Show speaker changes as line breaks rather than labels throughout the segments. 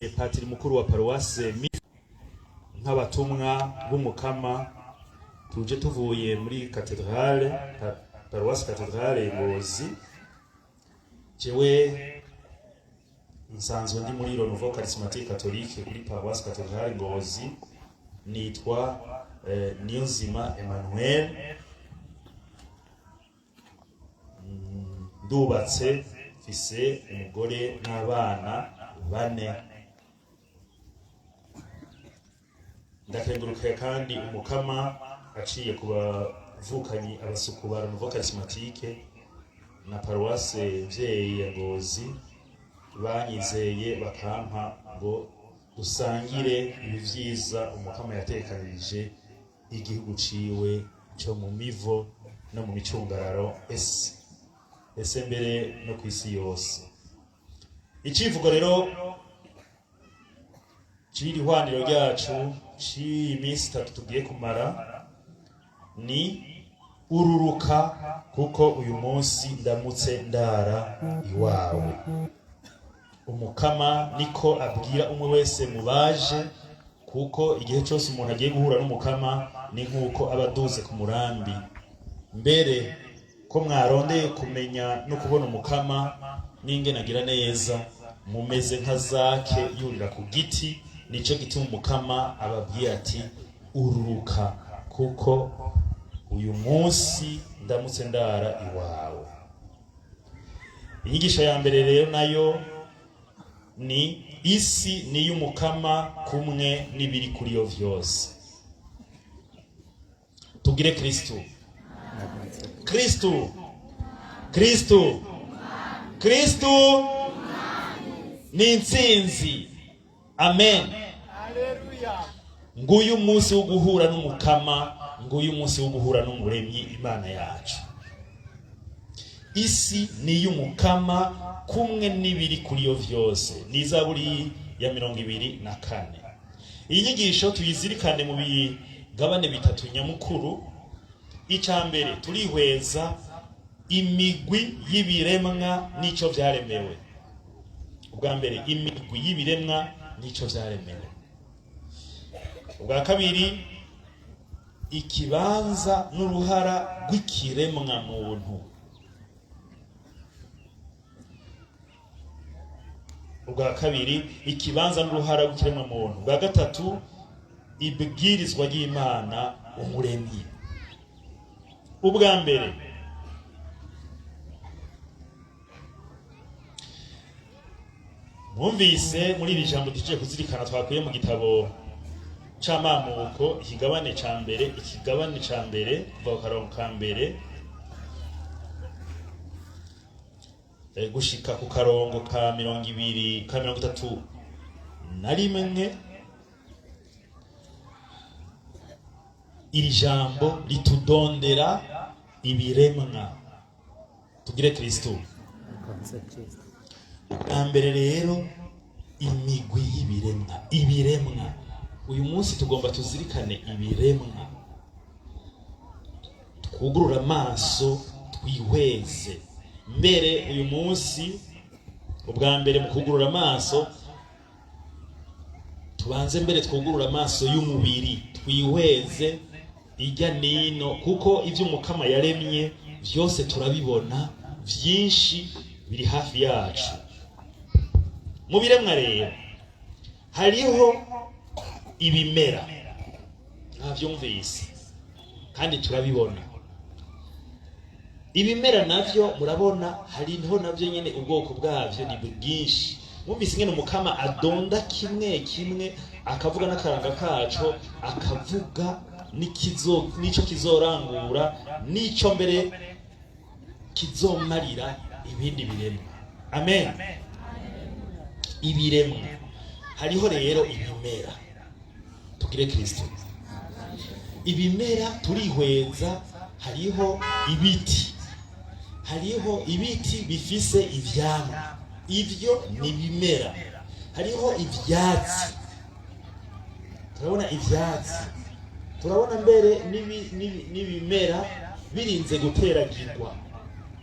Patiri mukuru wa paruwase, nk'abatumwa b'Umukama tuje tuvuye muri katedrale, paruwase katedrale Ngozi. Jewe nsanzwe ndi muri Renouveau Charismatique Catholique kuri paruwase katedrale Ngozi. Nitwa Niyonzima Emmanuel. Ndubatse, mfise umugore n'abana bane. Ndakengurukiye kandi Umukama aciye ku bavukanyi abasuku ba Renouveau Charismatique na paruwase mvyeyi ya Ngozi banyizeye bakampa ngo dusangire ibi vyiza Umukama yatekanirije igihugu ciwe co mu mivo no mu micungararo, ese mbere no ku isi yose. Icivugo rero c'iri hwaniro ryacu c'iyi minsi 3 tugiye kumara ni ururuka, kuko uyu munsi ndamutse ndara iwawe. Umukama niko abwira umwe wese mubaje, kuko igihe cyose umuntu agiye guhura n'Umukama ni nk'uko aba aduze ku murambi. Mbere ko mwarondeye kumenya no kubona Umukama n'ingene agira neza, mumeze nka Zake yurira ku giti. Nico gituma Umukama ababwiye ati: ururuka, kuko uyu munsi ndamutse ndara iwawe. Inyigisho ya mbere rero nayo ni isi ni y'Umukama kumwe n'ibiri kuri yo vyose. Tugire Kristu, Kristu, Kristu, Kristu ni intsinzi. Amen. Nguyu umunsi wo guhura n'Umukama, nguyu umunsi wo guhura n'Umuremyi Imana yacu. Isi ni iy'Umukama kumwe n'ibiri kuri yo vyose, ni Izaburi ya 24. Iyi nyigisho tuyizirikane mu bigabane bitatu nyamukuru. Icya mbere, turihweza imigwi y'ibiremwa n'ico vyaremewe. Ubwa mbere, imigwi y'ibiremwa n'ico vyaremewe. Ubwa kabiri, ikibanza n'uruhara rw'ikiremwa muntu. Ubwa kabiri, ikibanza n'uruhara rw'ikiremwa muntu. Ubwa gatatu, ibwirizwa ry'Imana Umuremyi. Ubwa mbere, mwumvise muri iri jambo duciye kuzirikana twakuye mu gitabo c'Amamuko, ikigabane ca mbere, ikigabane ca mbere kuva ku karongo ka mbere gushika ku karongo ka 20, ka 31. Iri jambo ritudondera ibiremwa. Tugire Kristo. Bwa mbere rero, imigwi y'ibiremwa. Ibiremwa, uyu munsi tugomba tuzirikane ibiremwa, twugurure amaso, twihweze. Mbere uyu munsi, ubwa mbere mu kugurura amaso, tubanze mbere twugurure amaso y'umubiri, twihweze ijya nino, kuko ibyo Umukama yaremye byose turabibona, byinshi biri hafi yacu. Mu biremwa rero hariho ibimera, ntabyumvise kandi turabibona. Ibimera navyo murabona hariho navyo nyene ubwoko bwavyo ni bwinshi. Mwumvise ingene Umukama adonda kimwe kimwe, akavuga n'akaranga kaco, akavuga n'ico kizorangura, n'ico mbere kizomarira ibindi biremwa. Amen. Ibiremwa, hariho rero ibimera. Tugire Kristo. Ibimera turihweza, hariho ibiti, hariho ibiti bifise ivyamwa, ivyo ni ibimera. Hariho ivyatsi, turabona ivyatsi, turabona mbere n'ibimera birinze guteragirwa,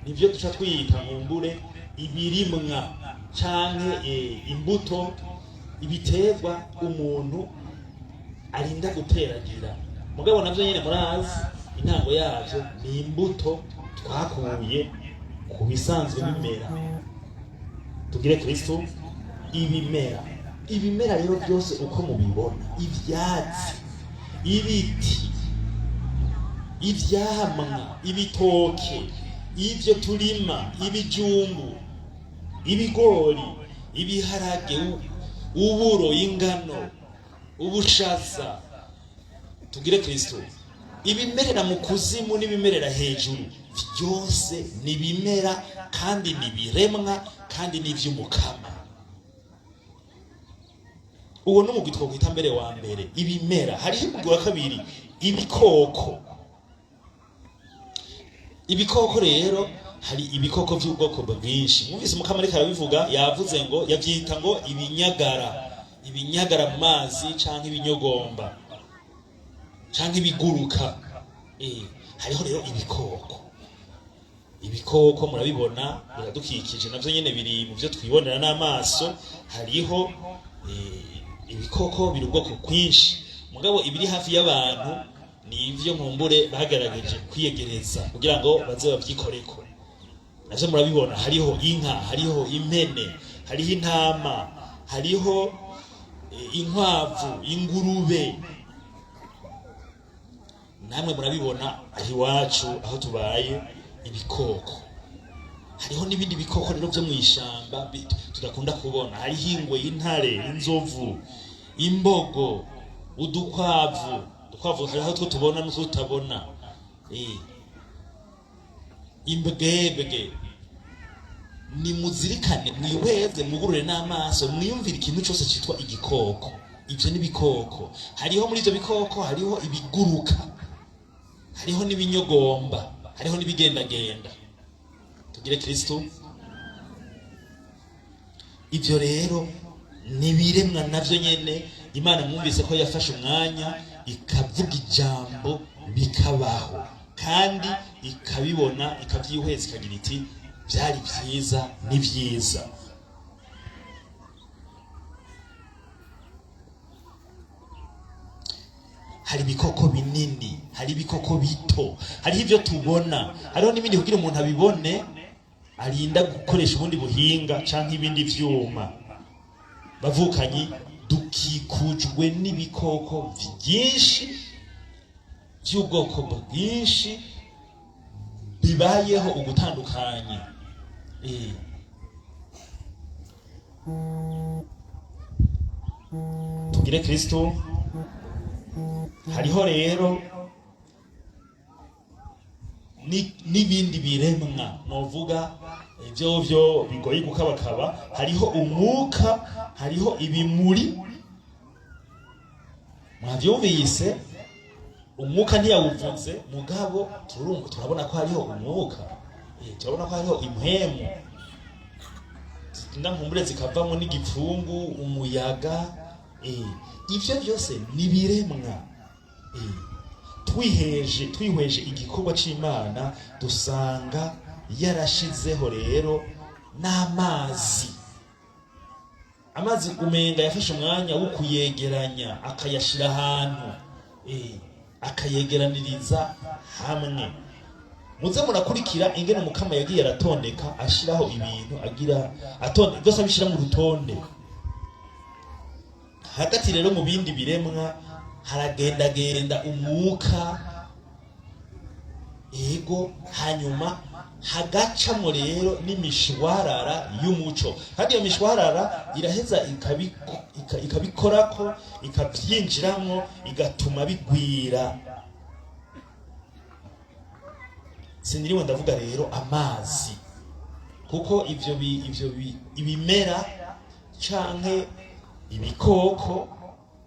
nivyo duca twiyita nkumbure ibirimwa canke imbuto. Ibiterwa umuntu arinda guteragira, mugabo navyo nyene murazi intango yavyo ni imbuto twakuye ku bisanzwe bimera. Tugire Kristo. Ibimera, ibimera rero byose uko mubibona, ivyatsi, ibiti, ivyamwa, ibitoke, ivyo turima, ibijumbu, ibigori, ibiharage, uburo, ingano, ubushaza, tugire Kristo, ibimerera mu kuzimu n'ibimerera hejuru, byose ni ibimera kandi ni ibiremwa kandi ni ivy'Umukama. Uwo ni umugwi twokwita mbere wa mbere, ibimera. Hariho umugwi wa kabiri, ibikoko. Ibikoko rero, hari ibikoko by'ubwoko bwinshi. Mwumvise Umukama ariko arabivuga, yavuze ngo yabyita ngo ibinyagara, ibinyagara mu mazi canke ibinyogomba canke ibiguruka. Hariho rero ibikoko. Ibikoko murabibona biradukikije, navyo nyene biri mu byo twibonera n'amaso. Hariho ibikoko biri ubwoko bwinshi, mugabo ibiri hafi y'abantu ni ivyo nkumbure bagerageje kwiyegereza kugira ngo baze babyikoreko. Navyo murabibona, hariho inka, hariho impene, hariho intama, hariho inkwavu, ingurube. Namwe murabibona aho iwacu aho tubaye, ibikoko. Hariho n'ibindi bikoko rero byo mu ishamba tudakunda kubona. Hariho ingwe, intare, inzovu, imbogo, udukwavu. Udukwavu hariho utwo tubona n'utwo tutabona. Imbwebwe. Nimuzirikane, mwihweze, mwugurure n'amaso, mwiyumvire ikintu cyose cyitwa igikoko. Ibyo ni ibikoko. Hariho muri ibyo bikoko hariho ibiguruka, hariho n'ibinyogomba, hariho n'ibigendagenda. Tugire Kristo. Ibyo rero ni ibiremwa navyo nyene Imana mwumvise ko yafashe umwanya ikavuga ijambo bikabaho, kandi ikabibona, ikabyihweza, ikagira iti: "Byari byiza, ni byiza." Hari ibikoko binini, hari ibikoko bito, hariho ibyo tubona, hariho n'ibindi kugira umuntu abibone arinda gukoresha ubundi buhinga canke ibindi vyuma. Bavukanyi, dukikujwe n'ibikoko byinshi by'ubwoko bwinshi bibayeho ugutandukanye. Tugire Kristo. Hariho rero n'ibindi biremwa novuga ibyo byo bigoye gukabakaba. Hariho umwuka, hariho ibimuri. Mwavyumvise, umwuka ntiyawuvuze, mugabo turumva, turabona ko hariho umwuka. Turabona ko hariho impwemu zitinda nkumbure zikavamo n'igipfungu, umuyaga. Ivyo byose ni biremwa. Twihweje igikorwa c'Imana, dusanga yarashizeho rero n'amazi. Amazi umenga yafashe umwanya wo kuyegeranya, akayashira ahantu, akayegeraniriza hamwe. Muze murakurikira ingene Umukama yagiye aratondeka, ashiraho ibintu, agira atonde byose, abishira mu rutonde. Hagati rero mu bindi biremwa haragendagenda umwuka, ego, hanyuma hagacamo rero n'imishwarara y'umuco, kandi iyo mishwarara iraheza ikabikorako, ikabyinjiramwo, igatuma bigwira. Siniriwe ndavuga rero amazi, kuko ivyo ibimera canke ibikoko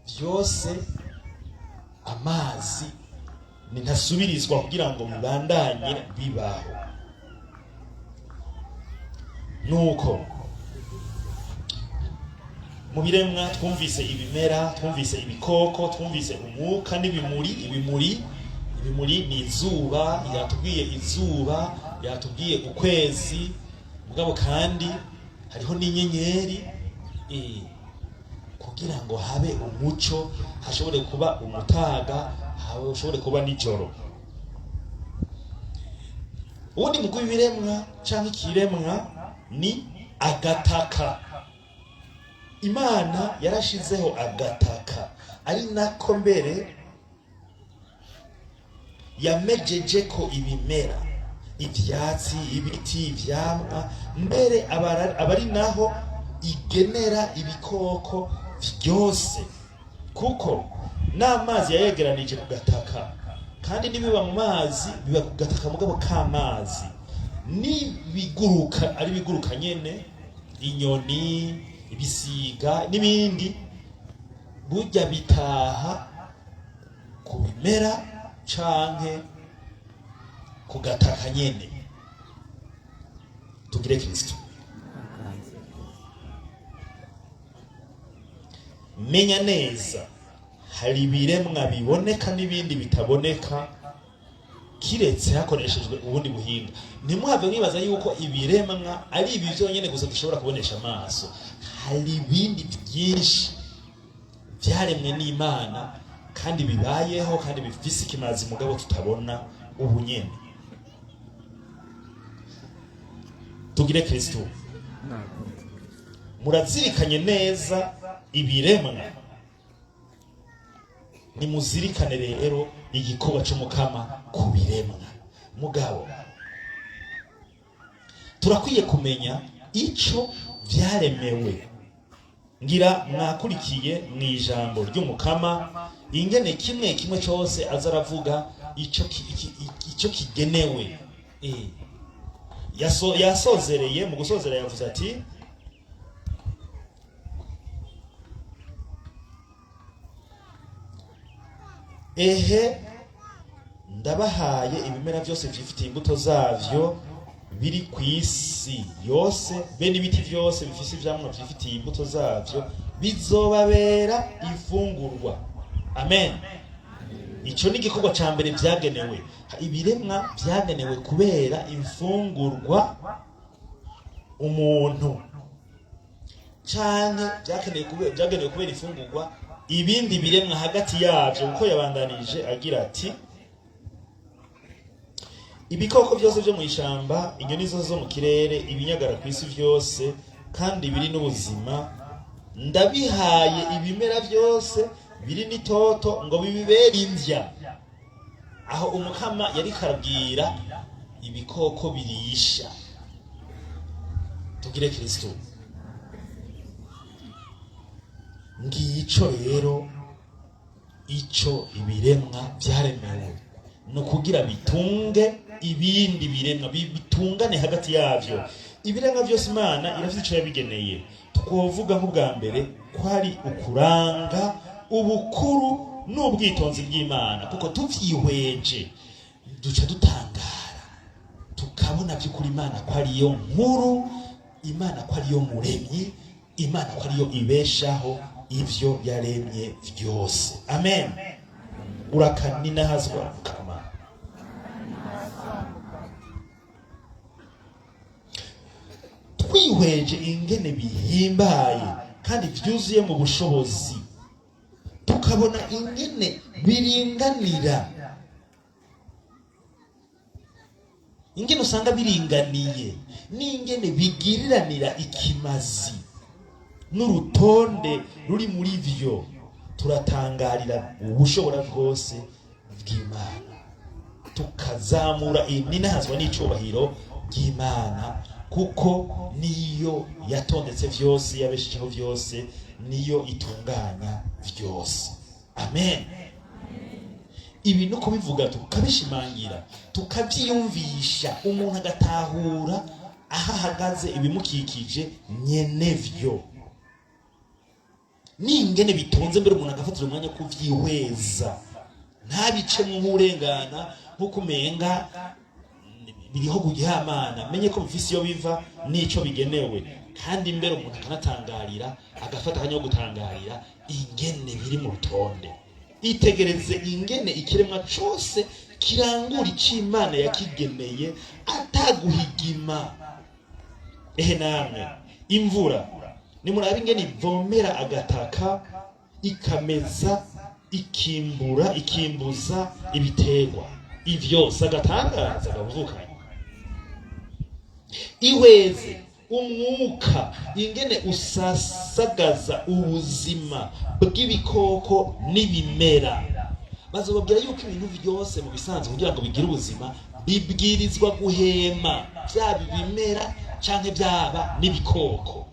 byose, amazi ni ntasubirizwa kugira ngo bibandanye bibaho. Nuko mu biremwa twumvise ibimera, twumvise ibikoko, twumvise umwuka n'ibimuri. Ibimuri ni izuba, yatubwiye izuba, yatubwiye ukwezi, mugabo kandi hariho n'inyenyeri. Kugira ngo habe umuco, hashobore kuba umutaga, hashobore kuba nijoro. Uwundi mugwi w'ibiremwa canke ikiremwa ni agataka. Imana yarashizeho agataka, ari nako mbere yamejeje ko ibimera, ivyatsi, ibiti, ivyamwa, mbere abari naho igenera ibikoko vyose, kuko n'amazi yayegeranije ku gataka, kandi n'ibiba mu mazi biba ku gataka mugabo k'amazi, n'ibiguruka ari biguruka nyene, inyoni, ibisiga n'ibindi, burya bitaha ku bimera canke ku gataka nyene. Tugire Kristo. Menya neza, hari ibiremwa biboneka n'ibindi bitaboneka kiretse hakoreshejwe ubundi buhinga. Ntimuhave mwibaza yuko ibiremwa ari ibi byonyine gusa dushobora kubonesha amaso. Hari ibindi byinshi byaremwe n'Imana kandi bibayeho kandi bifise ikimazi mugabo tutabona ubu nyene. Tugire Kristo. Murazirikanye neza ibiremwa, nimuzirikane rero igikorwa c'Umukama ku biremwa. Mugabo turakwiye kumenya ico vyaremewe. Ngira mwakurikiye mu ijambo ry'Umukama ingene kimwe kimwe cose aza aravuga ico kigenewe. Yasozereye mu gusozera yavuze ati: ehe, ndabahaye ibimera byose vyifitiye imbuto zavyo biri ku isi yose, be n'ibiti byose bifise ivyamwa vyifitiye imbuto zavyo, bizobabera ifungurwa. Amen. Ico ni igikorwa ca mbere vyagenewe. Ibiremwa vyagenewe kubera imfungurwa umuntu, canke vyagenewe kubera imfungurwa ibindi biremwa hagati yavyo, kuko yabandanije agira ati: ibikoko byose byo mu ishamba, inyoni zose zo mu kirere, ibinyagara ku isi byose kandi biri n'ubuzima, ndabihaye ibimera byose biri n'itoto ngo bibibere indya. Aho Umukama yari karabwira ibikoko birisha. Tugire Kristo. Ngico rero ico ibiremwa vyaremewe, no kugira bitunge ibindi biremwa, bitungane hagati yavyo. Ibiremwa byose Imana irafite ico yabigeneye. Twovuga nk'ubwa mbere ko ari ukuranga ubukuru n'ubwitonzi bw'Imana, kuko tuvyihweje duca dutangara, tukabona by'ukuri Imana ko ariyo nkuru, Imana ko ariyo muremyi, Imana ko ariyo ibeshaho ivyo yaremye vyose. Amen. Urakaninahazwa Mukama. Twihweje ingene bihimbaye kandi vyuzuye mu bushobozi, tukabona ingene biringanira, ingene usanga biringaniye n'ingene bigiriranira ikimazi n'urutonde ruri muri vyo, turatangarira ubushobora bwose bw'Imana, tukazamura ininahazwa n'icubahiro ry'Imana, kuko niyo yatondetse vyose, yabeshejeho vyose, niyo itunganya vyose. Amen. Ibi no kubivuga tukabishimangira, tukavyiyumvisha, umuntu agatahura aho ahagaze, ibimukikije nyenevyo n'ingene bitonze, mbere umuntu agafatira umwanya wo kuvyihweza, ntabicemwo nk'urengana, nk'uko umenga biriho kugihamana. Menye ko bifise iyo biva n'ico bigenewe, kandi mbere umuntu akanatangarira, agafata akanya ko gutangarira ingene biri mu rutonde. Itegereze ingene ikiremwa cose kirangura ico Imana yakigeneye ataguhigima. Ehe namwe, imvura Nimurabe ingene ivomera agataka, ikameza, ikimbura, ikimbuza ibiterwa. Ivyo si agatangaza gavukanye? Ihweze umwuka, ingene usasagaza ubuzima bw'ibikoko n'ibimera. Bazobabwira yuko ibintu byose mu bisanzwe, kugira ngo bigire ubuzima, bibwirizwa guhema, byaba ibimera canke byaba n'ibikoko.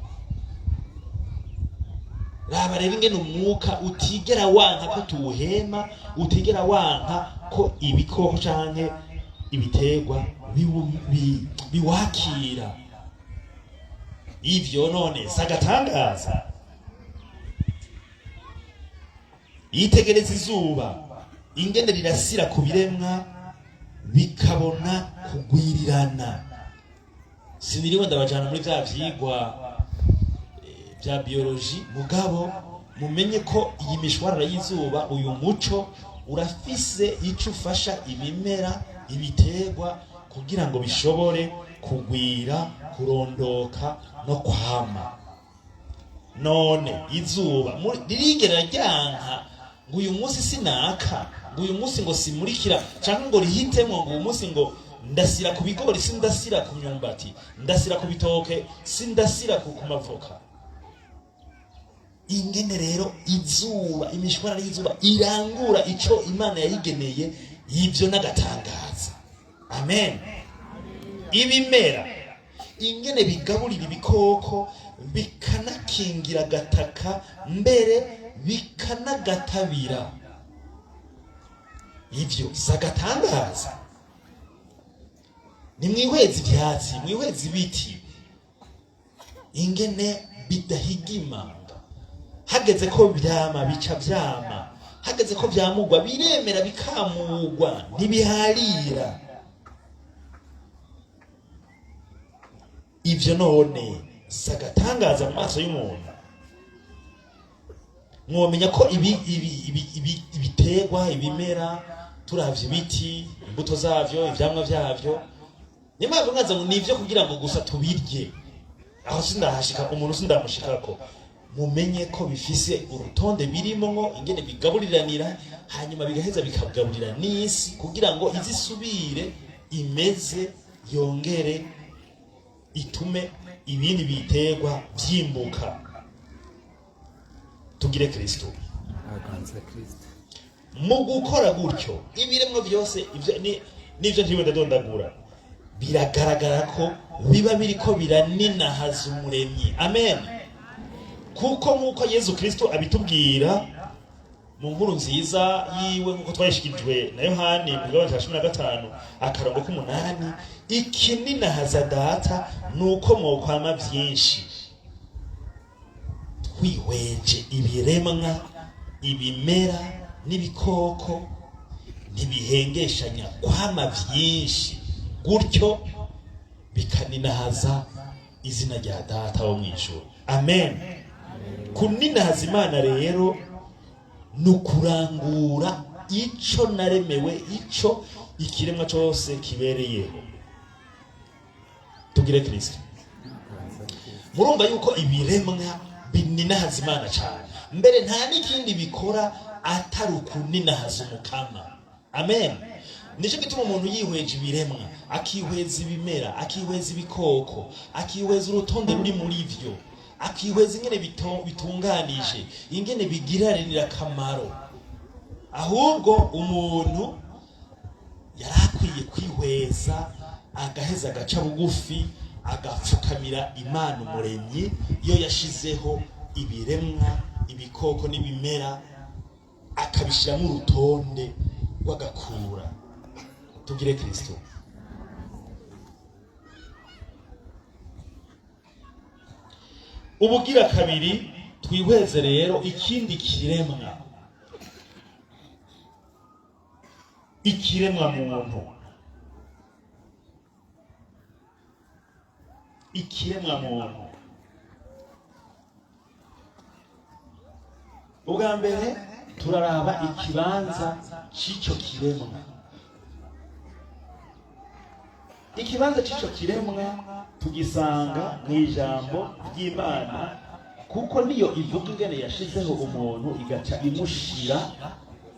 Raba rero ingene umwuka utigera wanka ko tuwuhema, utigera wanka ko ibikoko canke ibiterwa biwakira. Ivyo none si agatangaza? Yitegereza izuba, ingene rirasira ku biremwa bikabona kugwirirana. Siniriwe ndabajana muri vya vyigwa bya biologie, mugabo mumenye ko iyi mishwarara y'izuba, uyu muco, urafise ico ufasha ibimera, ibiterwa, kugira ngo bishobore kugwira, kurondoka no kwama. None izuba ririgera ryanka ngo uyu munsi sinaka, ngo uyu munsi ngo simurikira, canke ngo rihitemwo ngo uyu munsi ngo ndasira ku bigori, sindasira ku myumbati, ndasira ku bitoke, sindasira ku mavoka? Ingene rero izuba, imishwarara y'izuba irangura ico Imana yayigeneye, y'ivyo n'agatangaza. Amen. Ibimera, ingene bigaburira ibikoko, bikanakingira agataka, mbere bikanagatabira, ivyo si agatangaza? Nimwihweze ivyatsi, mwihweze ibiti, ingene bidahiga imanga. Hageze ko vyama, bica vyama. Hageze ko vyamugwa, biremera bikamugwa, ntibiharira. Ivyo none si agatangaza mu maso y'umuntu? Mwomenya ko ibiterwa, ibimera, turavye ibiti, imbuto zavyo, ivyamwa vyavyo, niyo mpamvu mwaza ngo nivyo kugira ngo gusa tubirye. Aho sindahashika, umuntu sindamushikako. Mumenye ko bifise urutonde birimwo, ingene bigaburiranira, hanyuma bigaheza bikagaburira n'isi kugira ngo izisubire imeze, yongere itume ibindi biterwa vyimbuka. Tugire Kristo.
Aganze Kristo.
Mu gukora gutyo, ibiremwa byose, ivyo nivyo ntiriwe ndadondagura, biragaragara ko biba biriko biraninahaza Umuremyi. Amen. Kuko nk'uko Yezu Kristo abitubwira mu nkuru nziza yiwe nk'uko twayishikirijwe na Yohani mu kigabane cya 15 akarongo k'umunani: "Ikininahaza Data ni uko mwokwama vyinshi." Twihweje ibiremwa, ibimera n'ibikoko, ntibihengeshanya kwama vyinshi, gutyo bikaninahaza izina rya Data wo mw'ijuru. Amen. Kuninahaza Imana rero ni ukurangura ico naremewe, ico ikiremwa cose kibereyeho. Tugire Kristo. Murumva yuko ibiremwa bininahaza Imana cyane, mbere nta n'ikindi bikora atari ukuninahaza Umukama. Amen. Nicyo gituma umuntu yihweje ibiremwa, akihweza ibimera, akihweza ibikoko, akihweza urutonde ruri muri vyo, akihweza ingene bitunganije, ingene bigiranira akamaro, ahubwo umuntu yari akwiye kwihweza, agaheza agaca bugufi, agapfukamira Imana Umuremyi, iyo yashizeho ibiremwa, ibikoko n'ibimera, akabishyiramo urutonde rw'agakura. Tugire Kristo. Ubugira kabiri, twihweze rero ikindi kiremwa, ikiremwa muntu. Ikiremwa muntu, ubwa mbere turaraba ikibanza c'ico kiremwa. Ikibanza c'ico kiremwa tugisanga mu ijambo ry'Imana. Kuko niyo ivuga ingene yashizeho umuntu, igaca imushira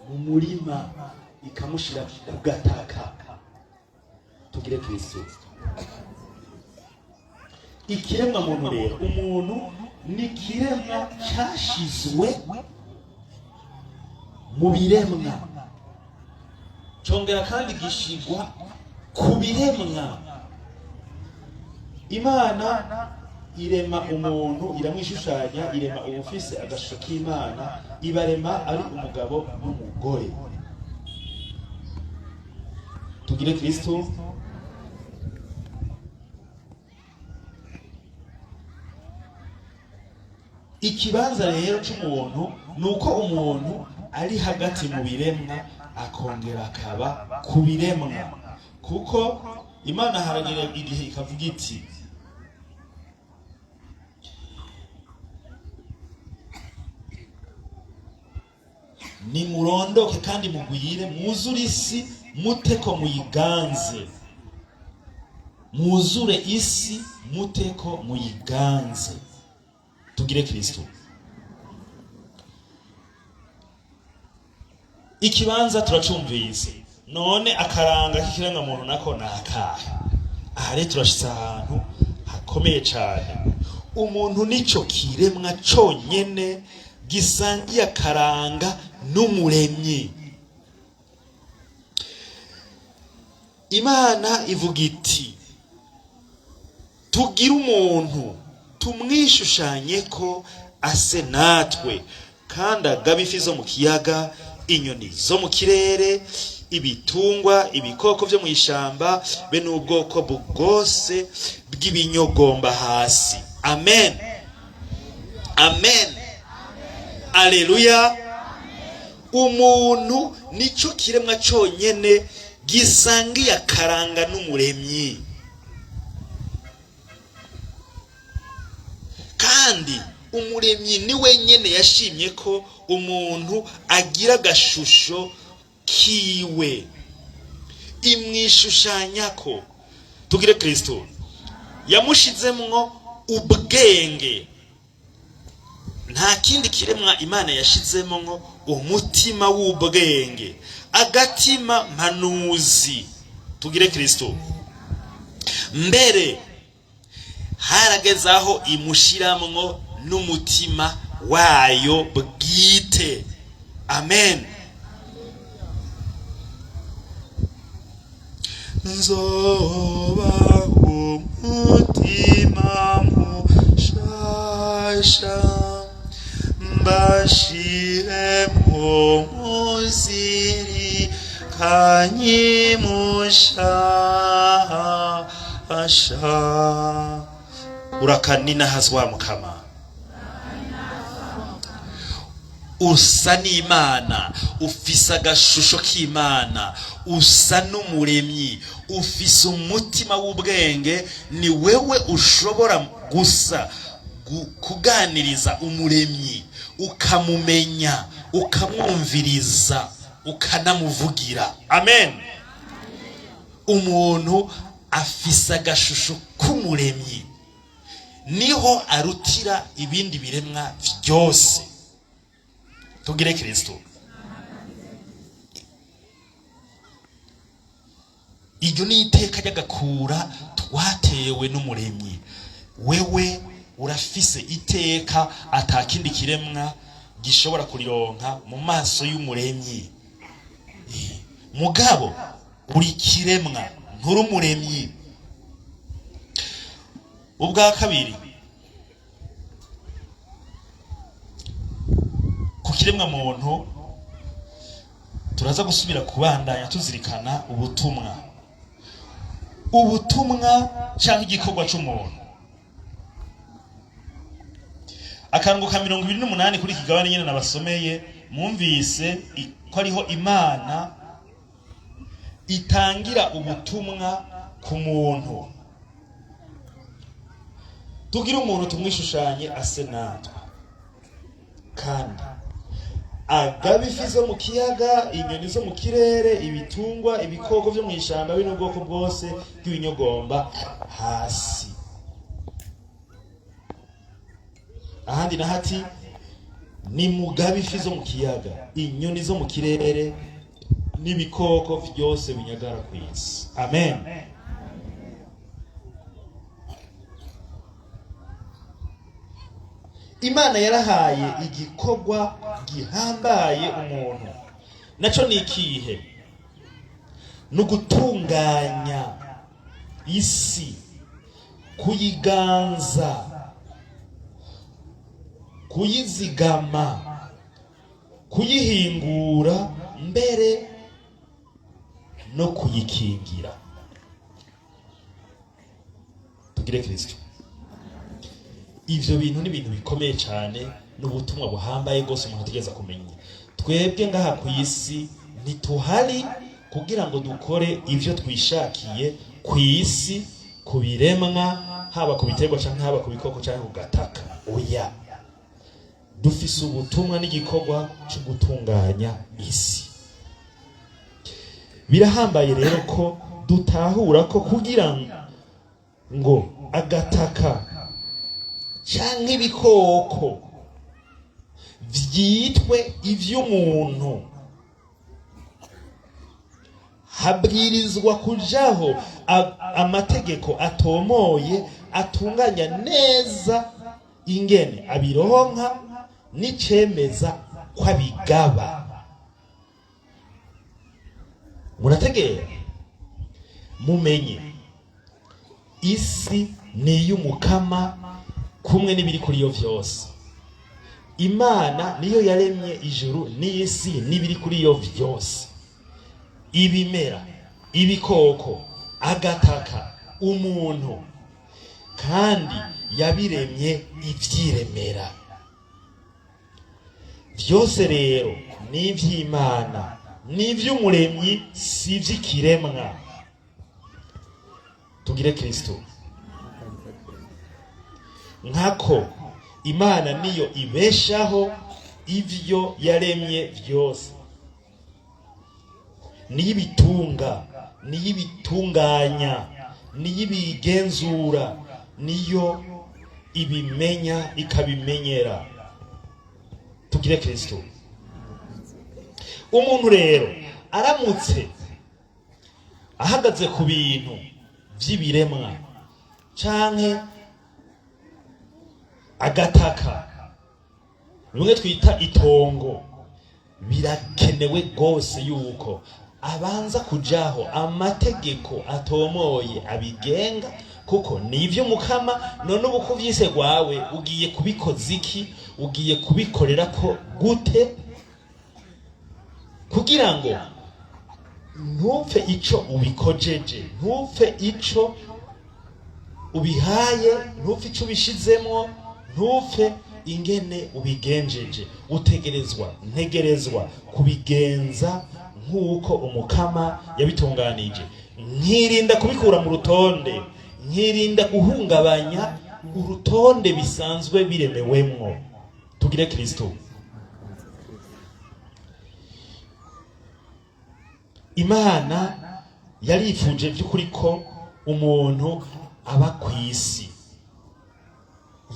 mu murima, ikamushira ku gataka. Tugire Kristo. Ikiremwa muntu rero, umuntu ni ikiremwa cyashizwe mu biremwa, congera kandi gishigwa ku biremwa. Imana irema umuntu, iramwishushanya, irema ubufise agashusho k'Imana, ibarema ari umugabo n'umugore. Tugire Kristo. Ikibanza rero c'umuntu ni uko umuntu ari hagati mu biremwa, akongera akaba ku biremwa, kuko Imana haragera igihe ikavuga iti: "Nimurondoke kandi mugwire, mwuzure isi, muteko muyiganze." Mwuzure isi, muteko muyiganze. Tugire Kristo. Ikibanza turacumvise. None akaranga k'ikiremwamuntu nako ni akahe? Aha rero turashitse ahantu hakomeye cane. Umuntu nico kiremwa conyene gisangiye akaranga n'Umuremyi. Imana ivuga iti: "Tugire umuntu, tumwishushanye ko ase natwe, kandi agabe ifi zo mu kiyaga, inyoni zo mu kirere, ibitungwa, ibikoko byo mu ishamba, be n'ubwoko bwose bw'ibinyogomba hasi." Amen, amen, aleluya. Umuntu nico kiremwa conyene gisangiye akaranga n'Umuremyi, kandi Umuremyi ni wenyene yashimye ko umuntu agira agashusho kiwe, imwishushanyako. Tugire Kristo. Yamushizemwo ubwenge. Nta kindi kiremwa Imana yashizemwo umutima w'ubwenge, agatima mpanuzi. Tugire Kristo. Mbere harageze aho imushiramwo n'umutima wayo bwite. Amen. Nzoba umutima mushasha, mbashiremwo muzirikanyi mushasha. Urakanina hazwa Mukama, usa n'Imana, ufise agashusho k'Imana, usa n'Umuremyi, ufise umutima w'ubwenge. Ni wewe ushobora gusa kuganiriza Umuremyi, ukamumenya, ukamwumviriza, ukanamuvugira. Amen. Umuntu afise agashusho k'Umuremyi, niho arutira ibindi biremwa byose. Tugire Kristo. Iryo ni iteka ry'agakura twatewe n'Umuremyi. Wewe urafise iteka atakindi kiremwa gishobora kurironka mu maso y'Umuremyi. Mugabo uri kiremwa, nturi Umuremyi. Ubwa kabiri, ku kiremwa muntu turaza gusubira kubandanya tuzirikana ubutumwa cyangwa igikorwa c'umuntu. Akarango ka 28 kuri iki kigabane nyine nabasomeye, mwumvise ko ariho Imana itangira ubutumwa ku muntu: "Tugire umuntu, tumwishushanye, ase natwe, kandi agabe ifi zo mu kiyaga, inyoni zo mu kirere, ibitungwa, ibikoko byo mu ishyamba, be n'ubwoko bwose bw'ibinyogomba hasi." Ahandi naho ati: "Nimugabe ifi zo mu kiyaga, inyoni zo mu kirere n'ibikoko byose binyagara ku isi." Amen. Imana yarahaye igikorwa gihambaye umuntu. Naco ni ikihe? Ni ugutunganya isi, kuyiganza, kuyizigama, kuyihingura, mbere no kuyikingira. Tugire Kristo. Ivyo bintu ni ibintu bikomeye cyane, n'ubutumwa buhambaye rwose umuntu ategereza kumenya. Twebwe ngaha ku isi ntituhari kugira ngo dukore ivyo twishakiye ku isi, ku biremwa, haba ku biterwa canke haba ku bikoko canke ku gataka. Oya, dufise ubutumwa n'igikorwa cyo gutunganya isi. Birahambaye rero ko dutahura ko kugira ngo agataka canke ibikoko vyitwe ivy'umuntu, habwirizwa kujaho amategeko atomoye atunganya neza ingene abironka n'icemeza ko abigaba. Murategera, mumenye isi ni iy'Umukama kumwe n'ibiri kuri yo vyose. Imana niyo yaremye ijuru n'isi n'ibiri kuri yo vyose, ibimera, ibikoko, agataka, umuntu, kandi yabiremye ivyiremera vyose. Rero ni ivy'Imana, ni ivy'Umuremyi, si ivy'ikiremwa. Tugire Kristo. Nkako Imana niyo ibeshaho ivyo yaremye vyose, niyo ibitunga, niyo ibitunganya, niyo ibigenzura, niyo ibimenya ikabimenyera. Tugire Kristo. Umuntu rero aramutse ahagaze ku bintu vy'ibiremwa canke agataka, bimwe twita itongo, birakenewe rwose yuko abanza kujaho amategeko atomoye abigenga, kuko ni ivy'Umukama. None ubu ko vyise rwawe, ugiye kubikoza iki? Ugiye kubikorera ko gute kugira ngo ntupfe ico ubikojeje, ntupfe ico ubihaye, ntupfe ico ubishizemwo, ntupfe ingene ubigenjeje? Utegerezwa, ntegerezwa kubigenza nk'uko Umukama yabitunganije, nkirinda kubikura mu rutonde, nkirinda guhungabanya urutonde bisanzwe biremewemwo. Tugire Kristo. Imana yarifuje by'ukuri ko umuntu aba ku isi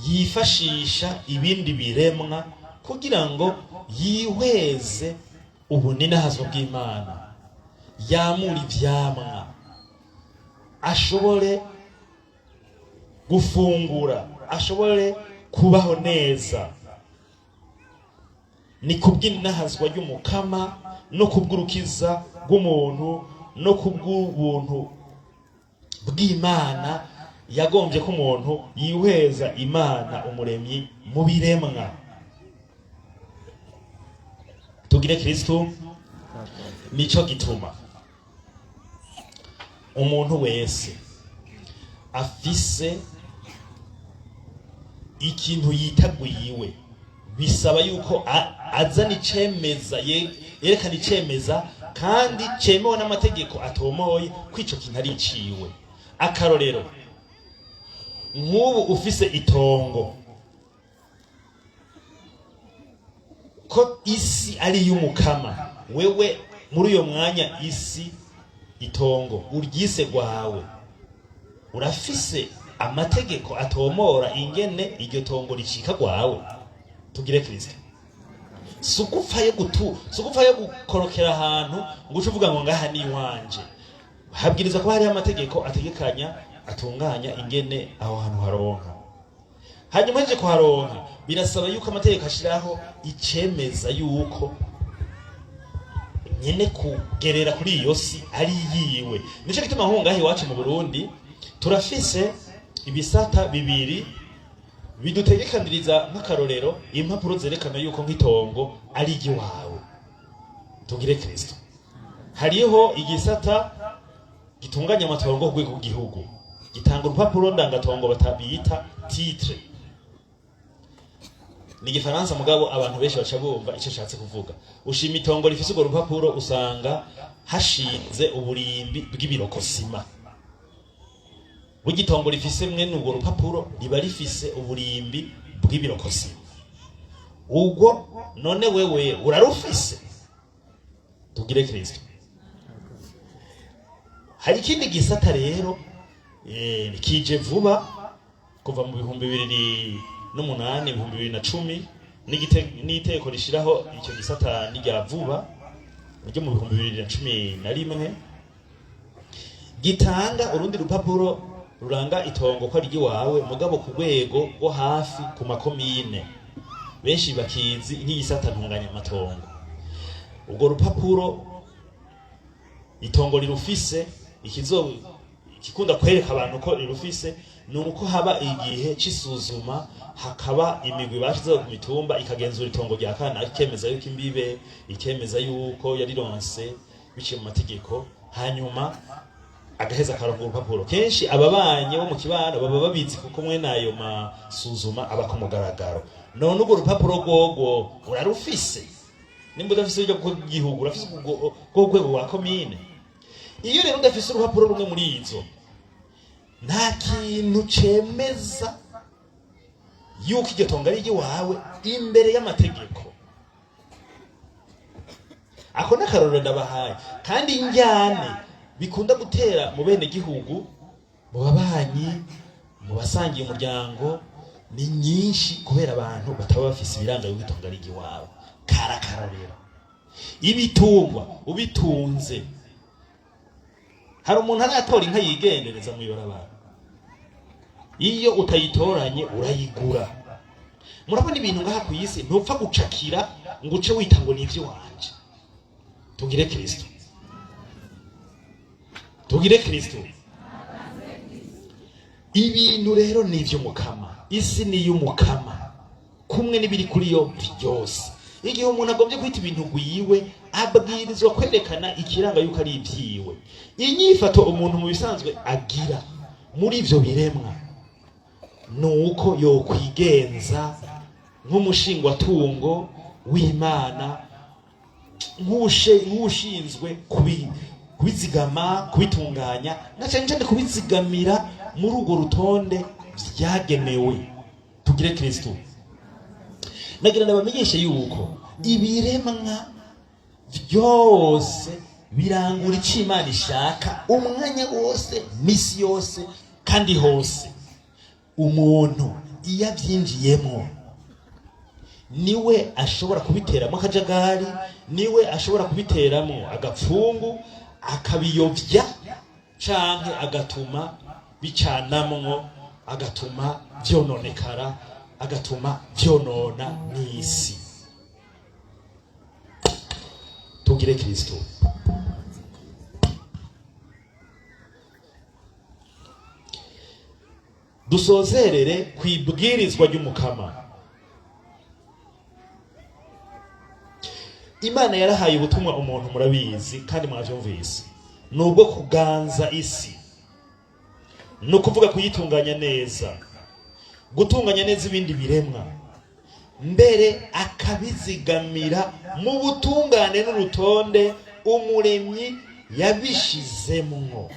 yifashisha ibindi biremwa kugira ngo yihweze ubuninahazwa bw'Imana, yamura ivyamwa, ashobore gufungura, ashobore kubaho neza. Ni kubw'inahazwa ry'Umukama, no kubw'urukiza rw'umuntu, no kubw'ubuntu bw'Imana yagombye ko umuntu yihweza Imana Umuremyi mu biremwa. Tugire Kristo. Nico gituma umuntu wese afise ikintu yitaguyiwe, bisaba yuko azana icemeza, yerekana icemeza kandi cemewe n'amategeko atomoye ko ico kintu ari iciwe. Akarorero, nk'ubu ufise itongo, ko isi ari iy'Umukama, wewe muri uyo mwanya isi, itongo uryise rwawe, urafise Amategeko atomora ingene iryo tongo ricika rwawe. Tugire Kristo. Sugupfayo gutu, sugupfayo gukorokera ahantu ngo uce uvuga ngo ngaha ni iwanje. Habwirizwa kuba hariho amategeko ategekanya, atunganya ingene aho hantu haronka. Hanyuma heje kuharonka, birasaba yuko amategeko ashiraho icemeza yuko nyene kugerera kuri iyo si ari yiwe. Nico gituma nko ngaha iwacu mu Burundi turafise ibisata bibiri bidutegekaniriza, nk'akarorero, impapuro zerekana yuko nk'itongo ari iry'iwawe. Tugire Kristo. Hariho igisata gitunganya amatongo ku rwego rw'igihugu, gitanga urupapuro ndangatongo batabita titre. Ni igifaransa, mugabo abantu benshi baca bumva icyo ashatse kuvuga. Ushima itongo rifise urwo rupapuro, usanga hashinze uburimbi bw'ibirokosima. Burya itongo rifise mwene urwo rupapuro riba rifise uburimbi bw'ibirokosima. Ubwo none wewe urarufise? Tugire Kristo. Hari ikindi gisata rero kije vuba kuva mu 2008, 2010, n'iteko rishiraho icyo gisata n'irya vuba ryo mu 2011, gitanga urundi rupapuro ruranga itongo ko ari iwawe, mugabo ku rwego rwo hafi, ku makomine. Benshi bakizi nk'igisata ntunganyamatongo. Urwo rupapuro, itongo rirufise, ikizo ikikunda kwereka abantu ko rirufise ni uko haba igihe c'isuzuma, hakaba imigwi bashizeho ku mitumba ikagenzura itongo rya kana, ikemeza yuko imbibe, ikemeza yuko yarironse biciye mu mategeko, hanyuma agaheza akaronka urupapuro. Kenshi ababanye bo mu kibano baba babizi, kuko mwene ayo masuzuma aba ku mugaragaro. None urwo rupapuro rwogo urarufise? Nimba udafise urwo rw'igihugu, urafise urwo rwego rwa komine. Iyo rero udafise urupapuro rumwe muri izo, nta kintu cemeza yuko iryo tongo ari iry'iwawe imbere y'amategeko. Ako n'akarorero ndabahaye. Kandi injyane bikunda gutera mu bene gihugu, mu babanyi, mu basangiye umuryango ni nyinshi, kubera abantu bataba bafise ibiranga yuko itongo ari iry'iwabo. Karakarorero, ibitungwa ubitunze. Hari umuntu aratora inka yigendereza mu ibarabara? Iyo utayitoranye urayigura. Murabona ibintu ngaha ku isi, ntupfa gucakira ngo uce wita ngo ni ivy'iwanje. Tugire Kristo. Tugire Kristo. Ibintu rero ni ivy'Umukama, isi ni iy'Umukama kumwe n'ibiri kuri yo byose. Igihe umuntu agombye kwita ibintu gwiwe, abwirizwa kwerekana ikiranga yuko ari ibyiwe. Inyifato umuntu mu bisanzwe agira muri ivyo biremwa ni uko yokwigenza nk'umushingwatungo w'Imana, nk'ushinzwe kubizigama, kubitunganya, na cyane cyane kubizigamira muri urwo rutonde byagenewe. Tugire Kristo. Nagira ndabamenyeshe yuko ibiremwa byose birangura icyo Imana ishaka umwanya wose, misi yose kandi hose. Umuntu iyo abyinjiyemo niwe ashobora kubiteramo akajagari, niwe ashobora kubiteramo agapfungu, akabiyobya canke agatuma bicanamwo, agatuma vyononekara, agatuma vyonona n'isi. Tugire Kristo. Dusozerere ku ibwirizwa ry'Umukama. Imana yarahaye ubutumwa umuntu, murabizi kandi mwavyumvise, ni ubwo kuganza isi, ni ukuvuga kuyitunganya neza, gutunganya neza ibindi biremwa, mbere akabizigamira mu butungane n'urutonde Umuremyi yabishizemwo.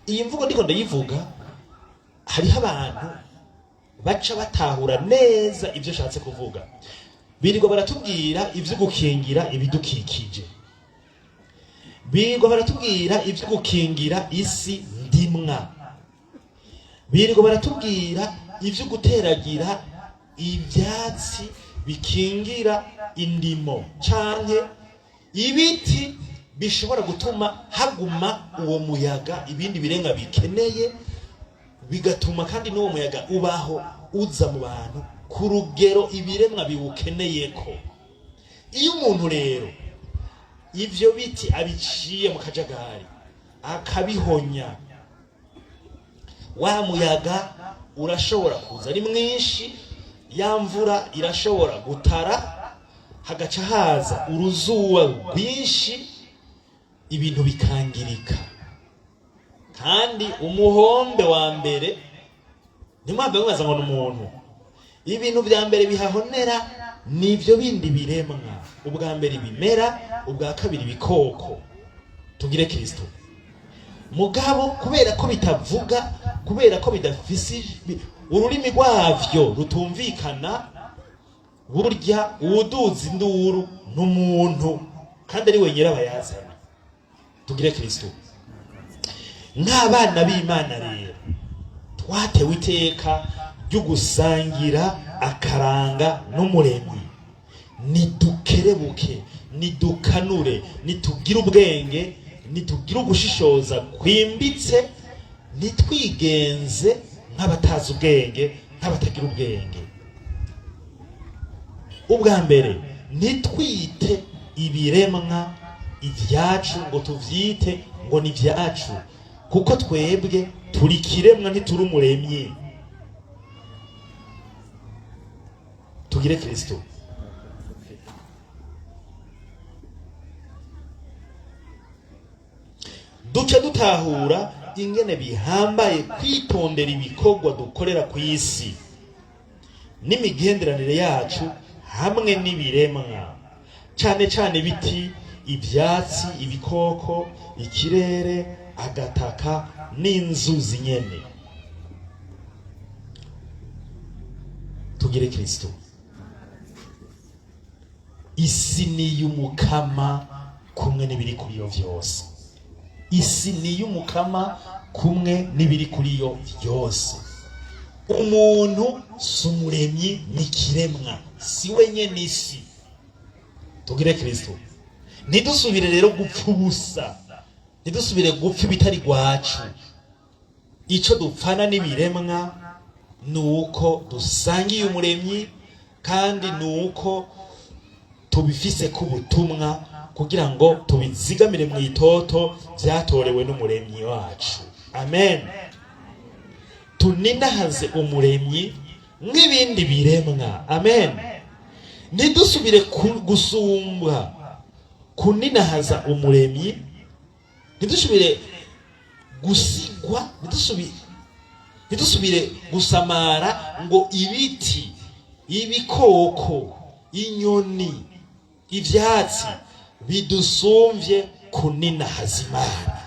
Iyi mvugo ndiko ndayivuga, hariho abantu baca batahura neza ibyo ashatse kuvuga. Birirwa baratubwira ibyo gukingira ibidukikije, birirwa baratubwira ibyo gukingira isi ndimwa, Birirwa baratubwira ivyo guteragira ivyatsi bikingira indimo canke ibiti bishobora gutuma haguma uwo muyaga ibindi birenga bikeneye, bigatuma kandi n'uwo muyaga ubaho uza mu bantu ku rugero ibiremwa biwukeneyeko. Iyo umuntu rero ivyo biti abiciye mu kajagari akabihonya, wa muyaga urashobora kuza ari mwinshi, ya mvura irashobora gutara, hagaca haza uruzuba rwinshi, ibintu bikangirika. Kandi umuhombe wa mbere ntimwambe mwibaza ngo ni umuntu. Ibintu vya mbere bihahonera ni ivyo bindi biremwa, ubwa mbere ibimera, ubwa kabiri ibikoko. Tugire Kristo. Mugabo kubera ko bitavuga, kubera ko bidafise ururimi rwavyo rutumvikana, burya uwuduza induru n'umuntu kandi ari we nyirabayazana. Tugire Kristo. Nk'abana b'Imana rero twatewe iteka ryo gusangira akaranga n'Umuremyi. Nidukerebuke, nidukanure, nitugire ubwenge, nitugire ugushishoza kwimbitse, nitwigenze nk'abatazi ubwenge, nk'abatagira ubwenge. Ubwa mbere, nitwite ibiremwa ibyacu ngo tuvyite ngo ni ibyacu, kuko twebwe turi kiremwa, ntituri Umuremyi. Tugire Kristo. Duce dutahura ingene bihambaye kwitondera ibikorwa dukorera ku isi n'imigenderanire yacu hamwe n'ibiremwa, cane cane ibiti, ivyatsi, ibikoko, ikirere, agataka n'inzuzi nyene. Tugire Kristo. Isi ni iy'Umukama kumwe n'ibiri kuri yo vyose. Isi ni iy'Umukama kumwe n'ibiri kuri yo vyose. Umuntu si Umuremyi, ni ikiremwa, si we nyene isi. Tugire Kristo. Ntidusubire rero gupfa ubusa, ntidusubire gupfa ibitari rwacu. Ico dupfana n'ibiremwa ni uko dusangiye Umuremyi, kandi ni uko tubifise ko ubutumwa kugira ngo tubizigamire mu itoto byatorewe n'Umuremyi wacu. Amen. Tuninahaze Umuremyi nk'ibindi biremwa. Amen. Ntidusubire gusumbwa kuninahaza Umuremyi, ntidusubire gusigwa, ntidusubire gusamara ngo ibiti, ibikoko, inyoni, ivyatsi bidusumvye kuninahaza Imana,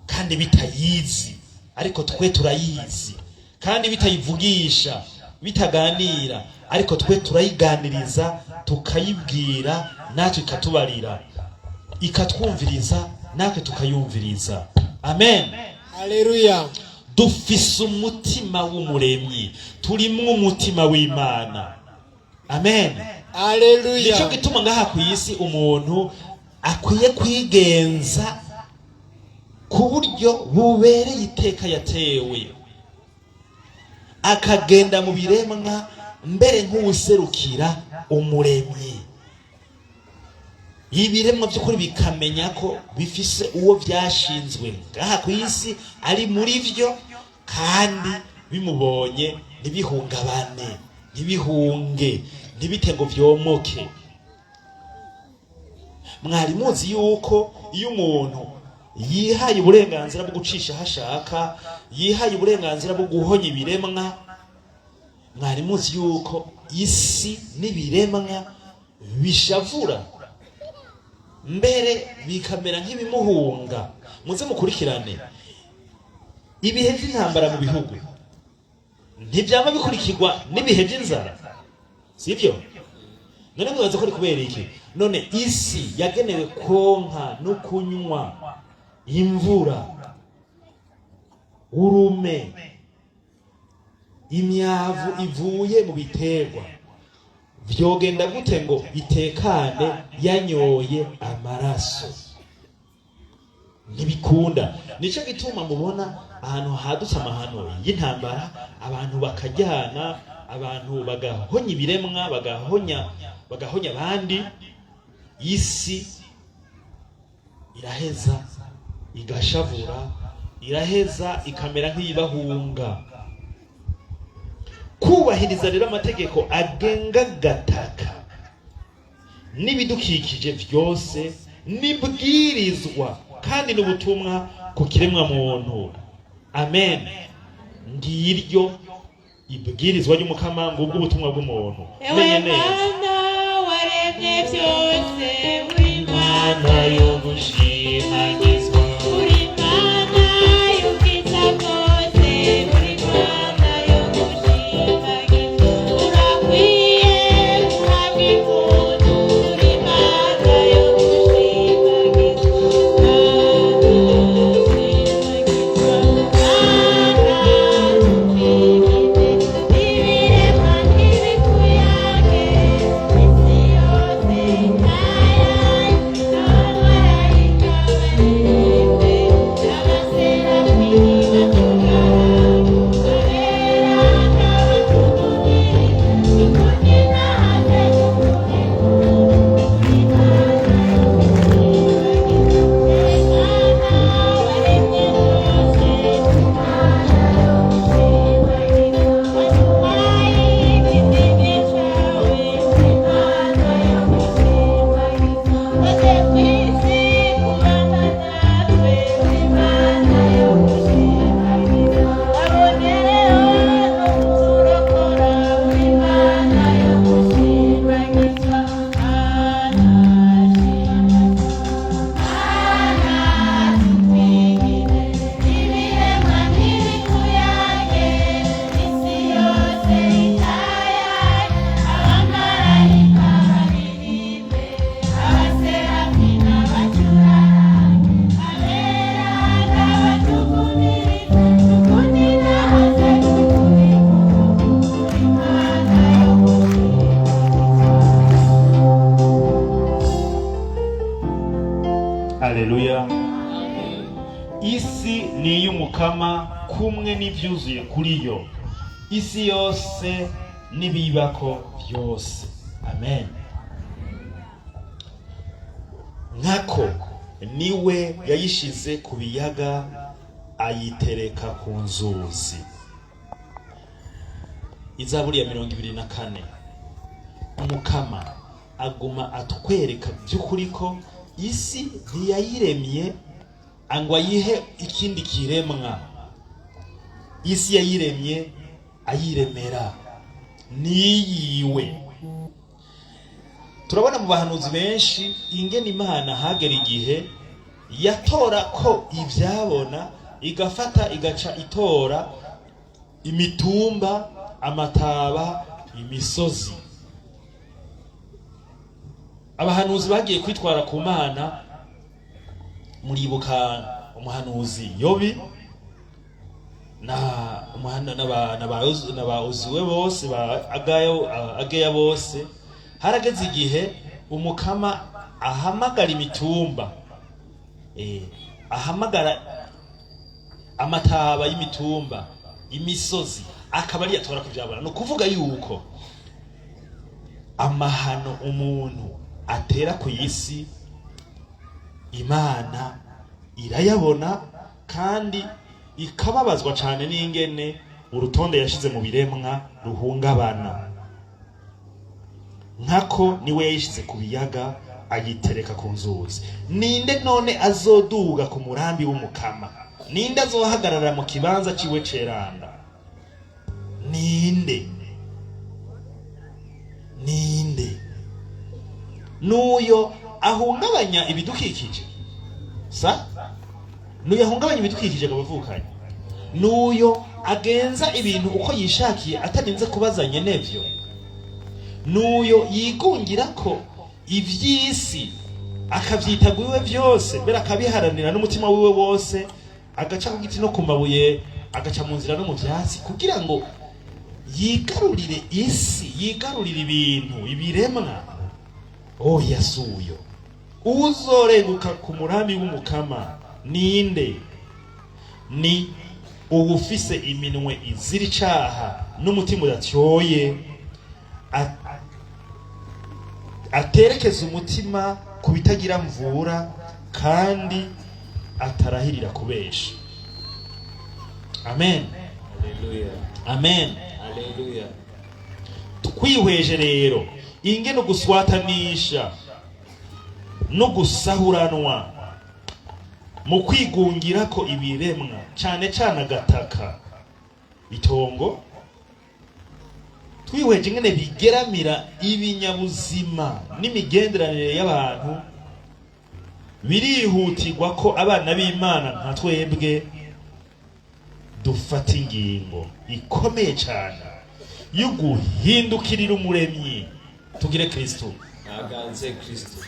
kandi bitayizi, ariko twe turayizi, kandi bitayivugisha, bitaganira, ariko twe turayiganiriza, tukayibwira, natwe ikatubarira, ikatwumviriza, natwe tukayumviriza. Amen.
Haleluya.
Dufise umutima w'Umuremyi, turimwo umutima w'Imana. Amen.
Haleluya.
Nico gituma ngaha ku isi umuntu akwiye kwigenza ku buryo bubereye iteka yatewe, akagenda mu biremwa mbere nk'uwuserukira Umuremyi. Ibiremwa by'ukuri bikamenya ko bifise uwo vyashinzwe ngaha ku isi ari muri vyo, kandi bimubonye ntibihungabane, ntibihunge, ntibite ngo vyomoke. Mwari muzi yuko iyo umuntu yihaye uburenganzira bwo gucisha aho ashaka, yihaye uburenganzira bwo guhonya ibiremwa, mwari muzi yuko isi n'ibiremwa bishavura mbere bikamera nk'ibimuhunga? Muze mukurikirane ibihe by'intambara mu bihugu, ntibyama bikurikirwa n'ibihe by'inzara, sibyo? None mwibaza ko ari kubera iki? None isi yagenewe konka no kunywa imvura, urume. Imyavu ivuye mu biterwa vyogenda gute ngo itekane yanyoye amaraso? Ntibikunda. Nico gituma mubona ahantu hadutse amahano y'intambara, abantu bakajyana, abantu bagahonya ibiremwa, bagahonya abandi. Isi iraheza igashavura, iraheza ikamera nk'iyibahunga. Kubahiriza rero amategeko agenga gataka n'ibidukikije byose nibwirizwa kandi n'ubutumwa ku kiremwa muntu. Amen. Ngiryo ibwirizwa ry'Umukama, ngubwo ubutumwa bw'umuntu.
Ewe
Menye neza.
Mana waremye byose, uri
Mana yo gushimagizwa,
uri Mana y'ubwiza bwose, uri Mana yo gushimagizwa, urakwiye guhabwa impundu, uri Mana yo gushimagizwa, Mana shimagizwa, Mana tukwigine, ibiremwa ntibikuyage, isi yose itayaye, abamarayika baririmbe, abaserafi bakugarage, abera n'abatuvugirize, tukunyinahaze, tuguhe uri Mana yo gushimagizwa, Mana waremye byose, Mana yo gushimagizwa, waduhaye igizige cyawe, Mana yo gushimagizwa, waje ku isi kubana natwe, Mana yo gushimagizwa, wabonereho no kuturokora, Mana yo gushimagizwa, Mana shimagizwa. Mana tukwigine, ibiremwa ntibikuyage, isi yose itayaye, abamarayika baririmbe, abaserafi n'abacurarange, abera n'abatuvumirize, tukuninahaze, tuguhe impundu, uri Mana yo gushimagizwa.
Aleluya. Isi ni iy'Umukama kumwe n'ibyuzuye kuri yo, isi yose n'ibiyibako byose. Amen. Nkako niwe yayishize ku biyaga, ayitereka ku nzuzi. Izaburi ya 24. Umukama aguma atwereka by'ukuri ko isi ntiyayiremye ngo ayihe ikindi kiremwa. Isi yayiremye ayiremera, niyiwe. Turabona mu bahanuzi benshi ingene Imana hagera igihe yatora ko ibyabona, igafata igaca itora imitumba, amataba, imisozi. Abahanuzi bagiye kwitwara ku Mana. Muribuka umuhanuzi Yobi na umuhana n'aba Uziwe bose, ba Agayo, Ageya bose. Harageze igihe Umukama ahamagara imitumba, ahamagara amataba y'imitumba, imisozi, akaba ari yatora kubyabona. Ni ukuvuga yuko amahano umuntu atera ku isi, Imana irayabona kandi ikababazwa cyane n'ingene urutonde yashize mu biremwa ruhungabana. Nkako niwe yayishize ku biyaga, ayitereka ku nzuzi. Ninde none azoduga ku murambi w'Umukama? Ninde azohagarara mu kibanza ciwe ceranda? Ninde? Ninde? Nuyo ahungabanya ibidukikije. Sa nuyo ahungabanya ibidukikije akabavukanye, nuyo agenza ibintu uko yishakiye atarinze kubaza nyenevyo, nuyo yigungira ko ivy'isi akavyita gwiwe vyose, mbere akabiharanira n'umutima wiwe wose, agaca ku giti no ku mabuye, agaca mu nzira no mu vyatsi kugira ngo Yigarurire isi, yigarurire ibintu, ibiremwa? Oya, suyo. Uwuzorenguka ku murambi w'Umukama ninde? Ni uwufise iminwe izira icaha n'umutima udatyoye, aterekeza umutima ku bitagira mvura, kandi atarahirira kubesha. Amen.
Haleluya.
Amen.
Haleluya.
Twihweje rero ingene guswatanisha no gusahuranwa mu kwigungira ko ibiremwa, cane cane agataka, itongo, twihweje ingene bigeramira ibinyabuzima n'imigenderanire y'abantu, birihutirwa ko abana b'Imana nka twebwe dufata ingingo ikomeye cyane yo guhindukirira Umuremyi. Tugire Kristo.
Naganze Kristo.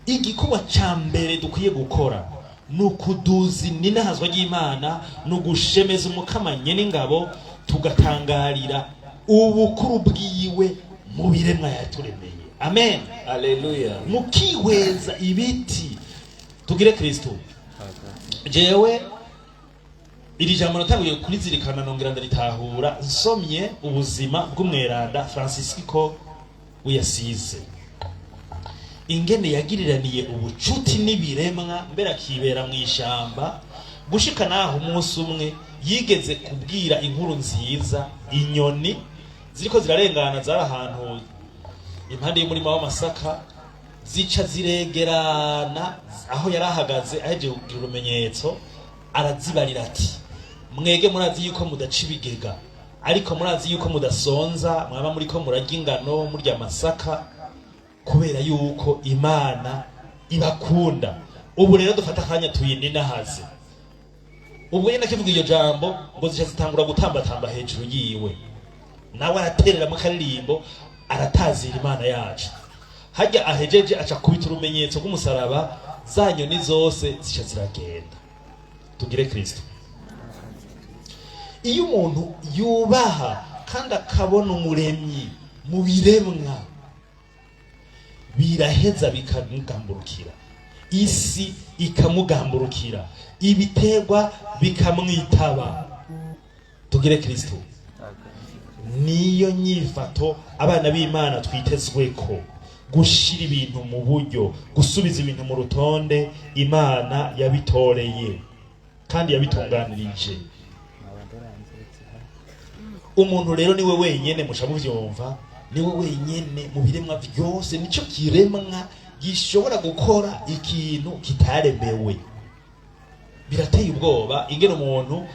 Igikorwa cya mbere dukwiye gukora ni ukuduza ininahazwa ry'Imana, ni ugushemeza Umukama n'ingabo, tugatangarira ubukuru bwiwe mu biremwa yaturemeye. Amen.
Haleluya.
Mukihweza ibiti. Tugire Kristo. Jewe iri jambo natanguye kurizirikana, nongera ndaritahura nsomye ubuzima bw'umweranda Francisco w'Asize, ingene yagiriraniye ubucuti n'ibiremwa, mbere akibera mu ishamba, gushika naho umunsi umwe yigeze kubwira inkuru nziza inyoni ziriko zirarengana, zari ahantu impande y'umurima w'amasaka, zica ziregerana aho yari ahagaze. Ahejeje kugira urumenyetso, arazibarira ati: "Mwege murazi yuko mudaca ibigega, ariko murazi yuko mudasonza, mwaba muriko murarya ingano, murya amasaka, kubera yuko Imana ibakunda. Ubu rero dufata akanya tuyininahaze." Ubwo nyine akivuga iryo jambo, ngo zica zitangura gutambatamba hejuru yiwe, nawe aratereramo akaririmbo, aratazira Imana yacu. Hajya ahejeje, aca kubita urumenyetso rw'umusaraba, za nyoni zose zica ziragenda. Tugire Kristo. Iyo umuntu yubaha kandi akabona Umuremyi mu biremwa, biraheza bikamugamburukira, isi ikamugamburukira, ibiterwa bikamwitaba. Tugire Kristo. Niyo nyifato abana b'Imana twitezwe ko gushira ibintu mu buryo, gusubiza ibintu mu rutonde Imana yabitoreye kandi yabitunganirije. Umuntu rero niwe wenyene, muca muvyumva, niwe wenyene mu biremwa vyose, nico kiremwa gishobora gukora ikintu kitaremewe. Birateye ubwoba ingene umuntu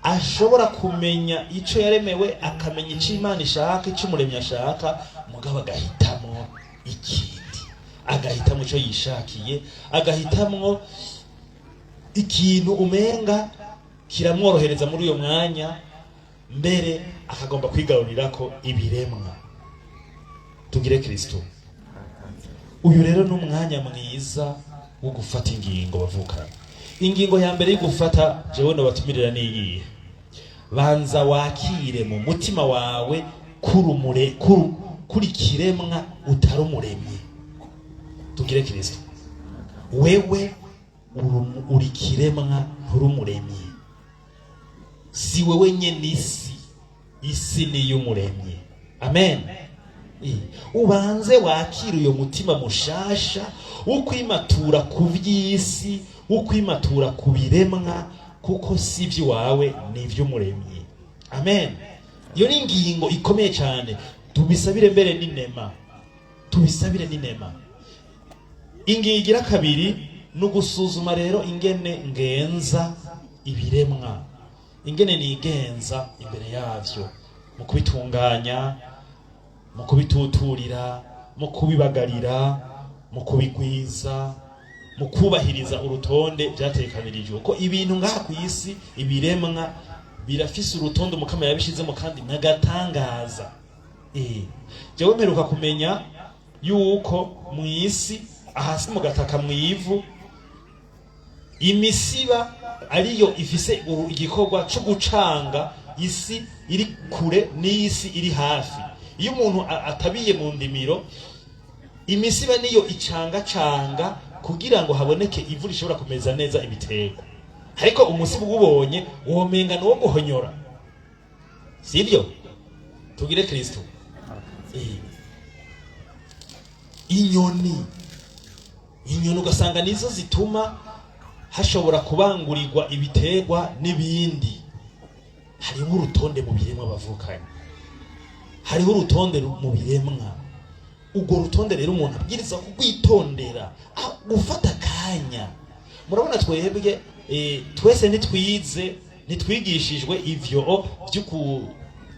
ashobora kumenya ico yaremewe, akamenya ico Imana ishaka, ico Umuremyi ashaka, mugabo agahitamo ikindi, agahitamo ico yishakiye, agahitamwo ikintu umenga kiramworohereza muri uyo mwanya, mbere akagomba kwigarurirako ibiremwa. Tugire Kristo. Uyu rero ni umwanya mwiza wo gufata ingingo, bavukana. Ingingo ya mbere yo gufata, jewe nobatumirira, niyihe? Banza wakire mu mutima wawe kurumure kuri kiremwa, utari Umuremyi. Tugire Kristo. Wewe uri kiremwa, nturi Umuremyi. Si wewe nyene isi, isi ni iy'Umuremyi. Amen. Ubanze wakire uyo mutima mushasha wo kwimatura ku vy'isi, wo kwimatura ku biremwa, kuko si ivy'iwawe, ni ivy'Umuremyi. Amen. Iyo ni ingingo ikomeye cyane. Tubisabire mbere n'inema, tubisabire n'inema. Ingingo igira kabiri ni ugusuzuma rero ingene ngenza ibiremwa, ingene nigenza imbere yavyo, mu kubitunganya, mu kubituturira, mu kubibagarira, mu kubigwiza, mu kubahiriza urutonde byatekanirijwe, ko ibintu ngaha ku isi, ibiremwa birafise urutonde Umukama yabishizemo, kandi n'agatangaza. Jewe mperuka kumenya yuko mu isi, hasi mu gataka, mu ivu, imisiba ariyo ifise igikorwa co gucanga. Isi iri kure n'isi iri hafi. Iyo umuntu atabiye mu ndimiro, imisiba niyo icangacanga kugira ngo haboneke ivu rishobora kumeza neza ibiterwa. Ariko umusiba uwubonye womenga ni uwo guhonyora, sibyo? Tugire Kristo. Inyoni ugasanga nizo zituma hashobora kubangurirwa ibiterwa n'ibindi. Hariho urutonde mu biremwa bavukanye, hariho urutonde mu biremwa. Urwo rutonde rero umuntu abwiriza kurwitondera, gufata akanya. Murabona twebwe, twese ntitwize, ntitwigishijwe ivyo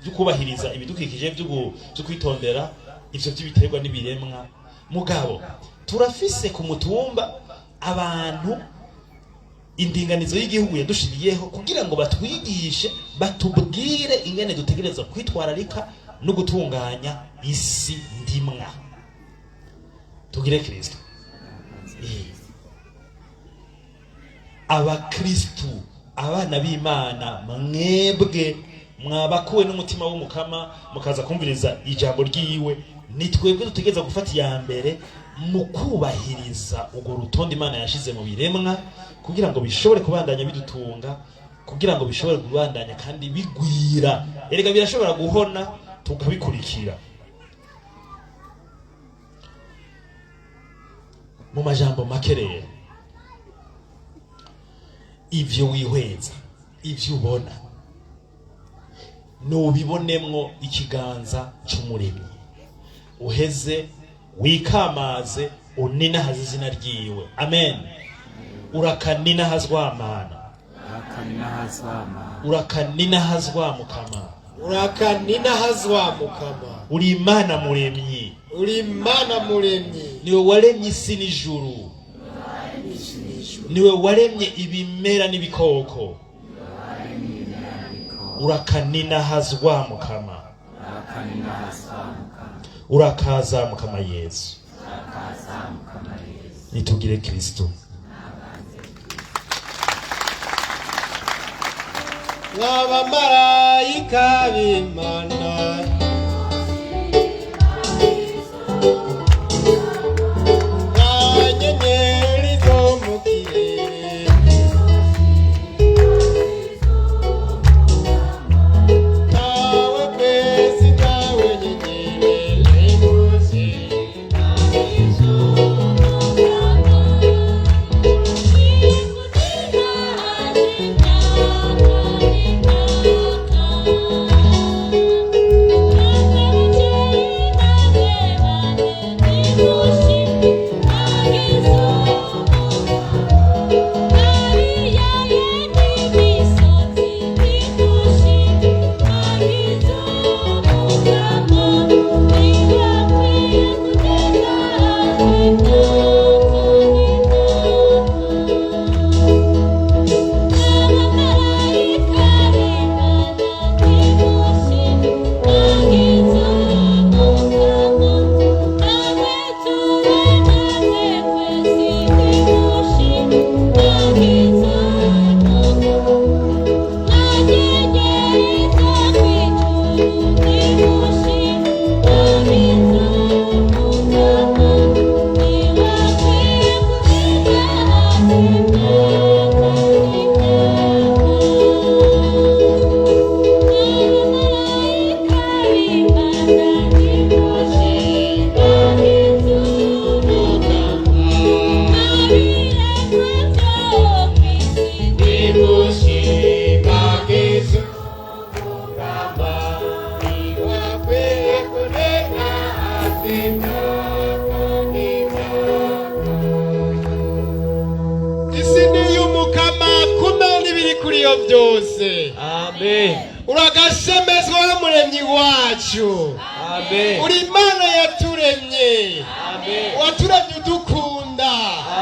vy'ukubahiriza ibidukikije, vyo kwitondera ivyo vy'ibiterwa n'ibiremwa. Mugabo turafise ku mutumba abantu indinganizo y'igihugu yadushiriyeho kugira ngo batwigishe, batubwire ingene dutegereza kwitwararika no gutunganya isi ndimwa. Tugire Kristo. Abakristu, abana b'Imana, mwebwe mwabakuwe n'umutima w'Umukama mukaza kumviriza ijambo ryiwe, ni twebwe dutegereza gufata iya mbere mu kubahiriza urwo rutonde Imana yashize mu biremwa, kugira ngo bishobore kubandanya bidutunga, kugira ngo bishobore kubandanya kandi bigwira. Erega birashobora guhona tukabikurikira. Mu majambo make rero, ivyo wihweza, ivyo ubona, nubibonemwo ikiganza c'Umuremyi, uheze wikamaze uninahaze izina ryiwe. Amen. Urakaninahazwa Mana.
Urakaninahazwa.
Urakaninahazwa Mukama.
Urakaninahazwa Mukama.
Uri Imana Muremyi.
Uri Imana Muremyi.
Niwe waremye isi n'ijuru, niwe waremye ibimera n'ibikoko. Urakaninahazwa Mukama. Urakaza Mukama Yesu. Nitugire Kristo.
Mw'abamarayika b'Imana, mwa nyenyeri zo mu kirere, nawe kwezi, nawe nyenyeri, nimuze. Isi ni iy'Umukama kumbe n'ibiri kuri yo byose.
Amen.
Uragasemezwa n'Umuremyi wacu.
Amen.
Uri Imana yaturemye.
Amen.
Waturemye udukunda.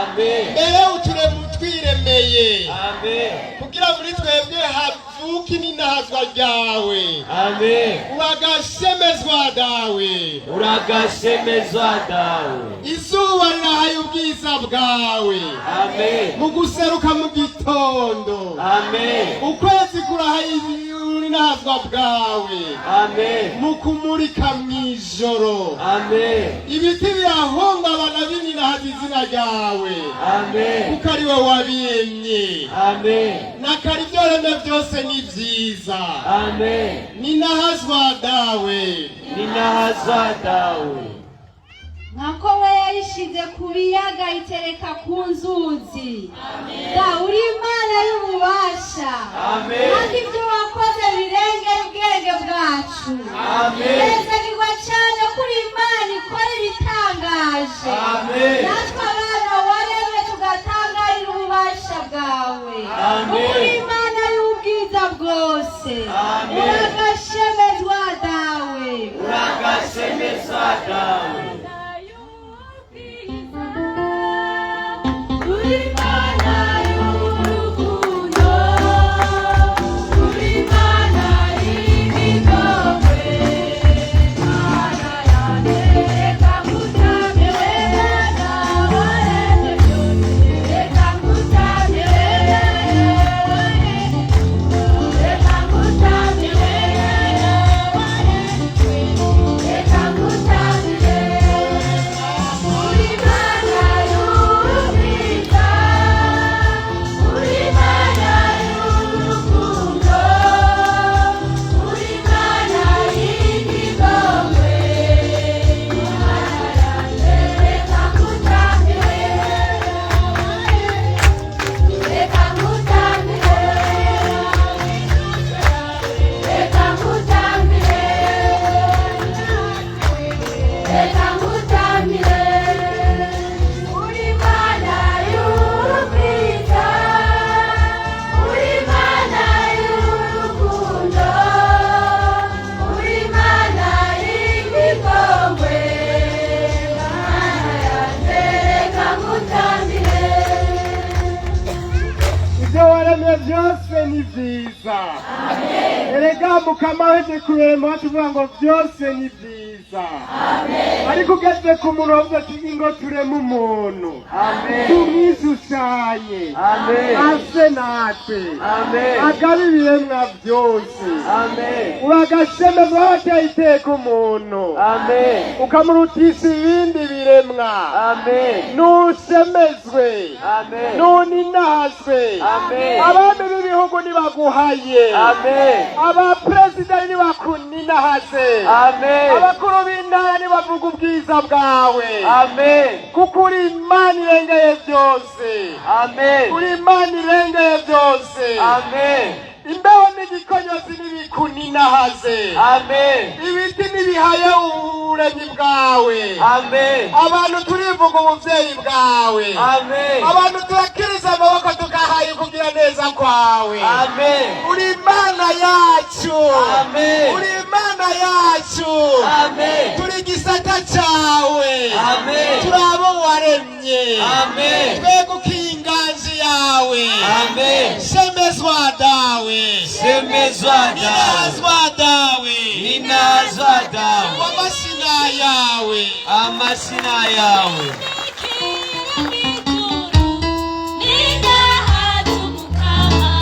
Amen.
Mbere uturemye utwiremeye.
Amen.
Kugira muri twebwe havuke ininahazwa ryawe.
Amen.
Uragasemezwa Dawe.
Uragasemezwa Dawe.
Izuba rirahaye ubwiza bwawe.
Amen.
Mu guseruka mu gitondo.
Amen.
Ukwezi kurahaye Ubuninahazwa bwawe
Amen.
Mu kumurika mw'ijoro.
Amen.
Ibiti birahungabana bininahaza izina ryawe,
Amen.
kuko ari we wabiremye.
Amen.
Nakari ibyo byose ni byiza.
Amen.
Ninahazwa dawe.
Ninahazwa dawe.
Nkako we yayishize ku biyaga, itereka ku nzuzi. Da uri Imana y'ububasha,
Amen.
kandi ibyo wakoze birengera ubwenge bwacu.
Amen.
Nezerwa cyane kuri Imana ikora ibitangaje.
Amen.
Natwe abana waremwe tugatangarira ububasha bwawe,
Amen.
kuko uri Imana y'ubwiza bwose.
Amen.
Uragashemezwa dawe.
Uragashemezwa dawe.
Ibyo waremye byose ni byiza. Erega Mukama wese kurema tuvuga ngo byose ni byiza, ariko ugeze ku muntu wavuze ati ingo tureme umuntu,
Amen.
tumwishushanye,
Amen.
ase natwe,
Amen.
agabe ibiremwa byose.
Amen.
Uragashemezwa wateye iteka umuntu,
Amen.
ukamurutisha ibindi biremwa.
Amen.
Nushemezwe.
Amen.
Nuninahazwe.
Amen.
Abami b'ibihugu nibaguhaye.
Amen.
Abaperezida nibakuninahaze.
Amen.
Abakuru b'intara nibavuga ubwiza bwawe,
Amen.
kuko uri Imana irengeye byose.
Amen.
Uri Imana irengeye byose.
Amen.
Imbeho n'igikonyozi n'ibikuninahaze.
Amen.
Ibiti n'ibihaye uburemyi bwawe.
Amen.
Abantu turivuga ubuvyeyi bwawe.
Amen.
Abantu turakiriza amaboko tugahaye ukugira neza kwawe.
Amen.
Uri Imana yacu.
Amen.
Uri Imana yacu.
Amen.
Turi igisata cawe.
Amen.
Turi abo waremye.
Amen.
Twegukiye inganji yawe.
Amen.
Shemezwa dawe.
Semezwa dawe.
Ninazwa dawe.
Ninazwa dawe.
Amashina yawe.
Amashina yawe. Ninahaza Umukama.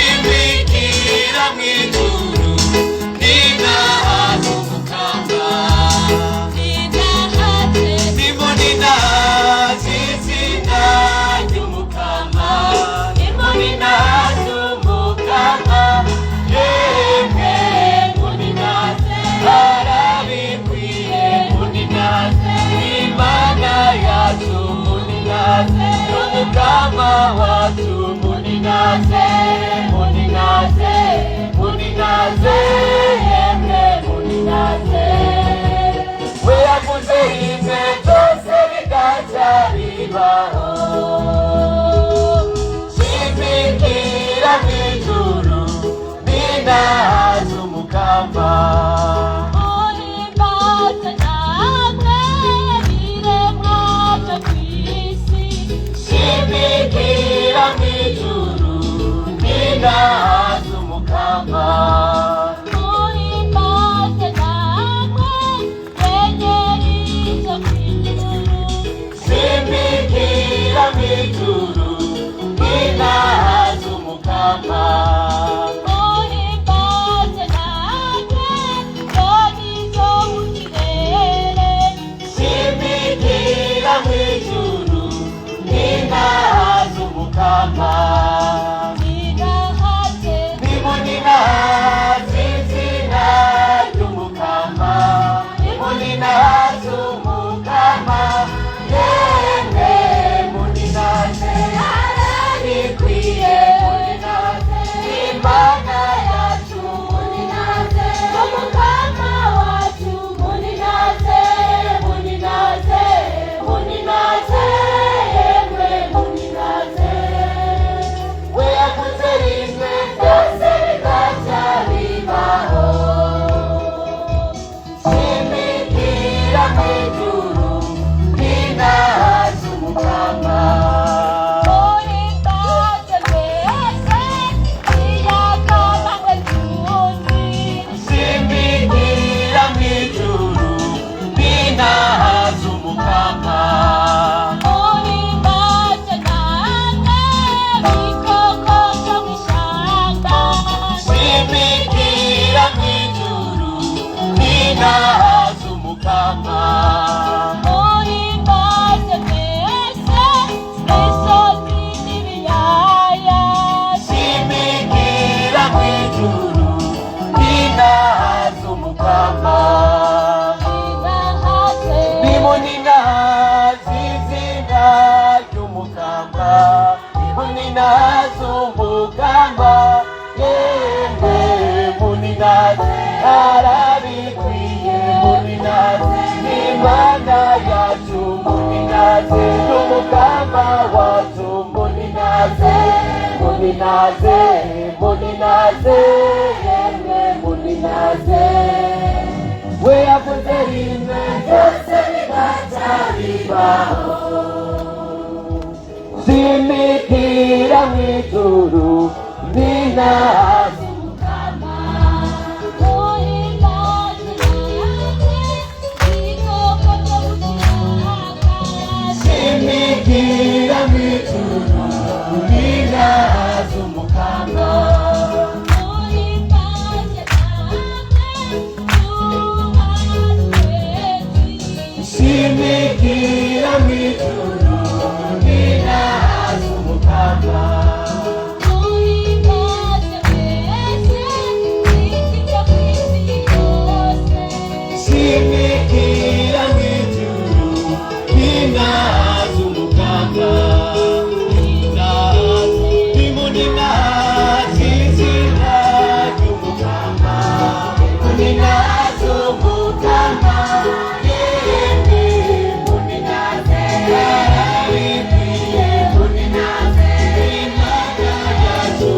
Shimikira mw'ijuru, ninahaza Umukama. Ndimo ninahaza izina ry'Umukama. Ndimo ninahaza Umukama. Yemwe muninaze, arabikwiye muninaze. Imana yacu muninaze, n'Umukama wacu muninaze, muninaze, muninaze, yemwe muninaze. We yavuze rimwe byose bigaca bibaho. Shimikira mw'ijuru, ninahaza Umukama. Shimikira Muninahaze umukama.
Muhimbaze mwese imisozi n'ibiyaya.
Shimikira mw'ijuru, ninahaze umukama.
Ninahaze.
Nimuninahaze izina ry'umukama, nimuninahaze umukama, yemwe muninahaze, arabikwiye muninahaze, n'Imana yacu muninahaze, n'umukama wacu muninahaze, muninahaze, muninahaze, yemwe muninahaze. We yavuze rimwe byose bigaca bibaho. Shimikira mw'ijuru, ninahaze.
Muhimbaze namwe ibikoko byo mu kiyaga.
Shimikira mw'ijuru, ninahaze umukama.
Muhimbaze namwe zuba n'ukwezi.
Shimikira mw'ijuru, ninahaze umukama.
Muhimbaze mwese isi byo ku isi yose.
Shimikira mw'ijuru, ninahaze umukama. Ninahaze, nimuninahaze izina ry'umukama. Nimuninahaze umukama, yemwe muninahaze, arabikwiye muninahaze, Imana yacu.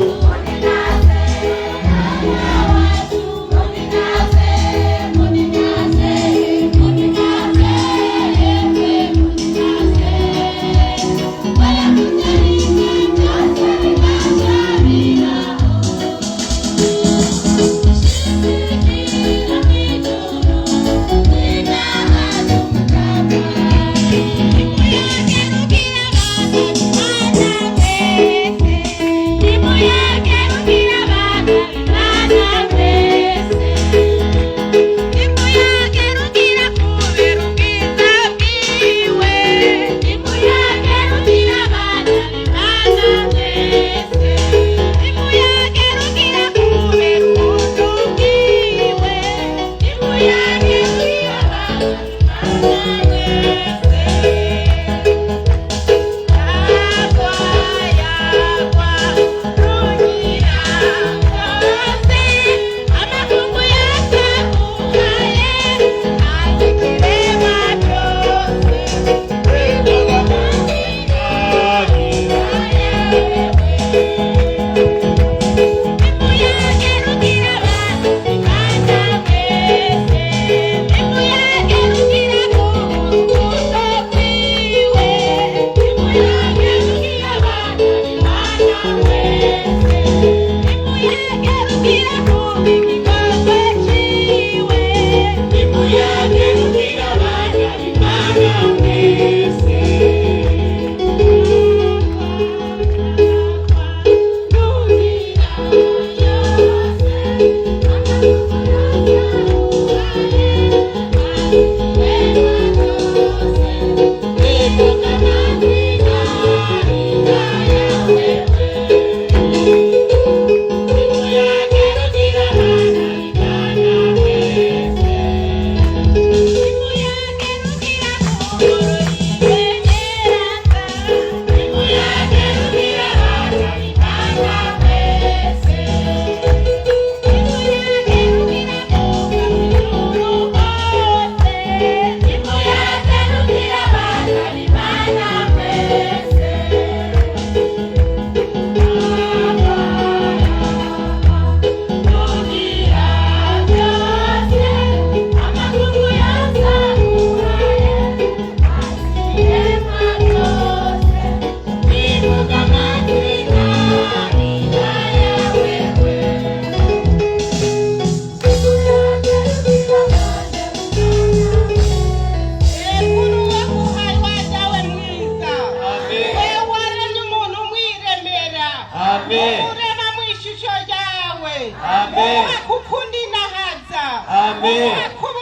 Amen.
Urema mu ishusho yawe.
Amen.
Umuhe kukuninahaza.
Amen.
Umuhe kuba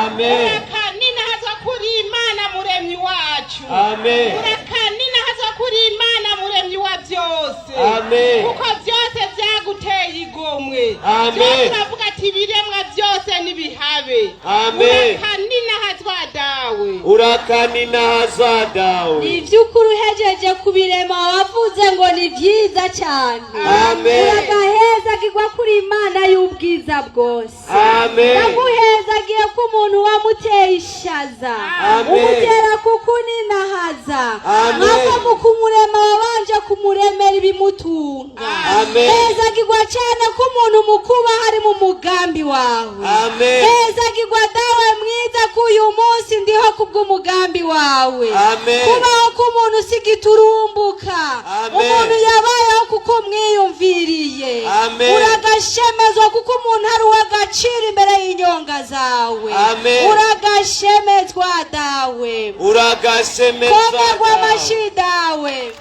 Amen.
Urakaninahazwa kuri Imana muremyi wacu.
Amen.
Urakaninahazwa kuri Imana muremyi wa byose.
Amen.
Kuko byose byaguteye igomwe.
Amen.
Byose uravuga ati ibiremwa byose nibihabe.
Amen.
Urakaninahazwa dawe.
Urakaninahazwa dawe.
Ni iby'ukuri uhejeje kubirema wavuze ngo ni byiza cyane.
Amen.
Uragahezagirwa kuri Imana y'ubwiza bwose.
Amen.
Ndaguhezagiye ko umuntu wamuteye ishaza,
Amen.
umutera kukuninahaza.
Amen.
Nk'uko mu kumurema wabanje kumuremera ibimutunga.
Amen.
Hezagirwa cyane ko umuntu mukuba hari mu mugambi wawe.
Amen.
Hezagirwa dawe mwiza ko uyu munsi ndiho kubw'umugambi wawe.
Amen.
Kubaho k'umuntu si giturumbuka.
Amen.
Umuntu yabayeho kuko umwiyumviriye.
Amen.
Uragashemezwa kuko umuntu ari uw'agaciro imbere y'inyonga zawe.
Amen.
Uragashemezwa dawe.
Uragashemezwa
Komerwa
dawe.
amashyi dawe.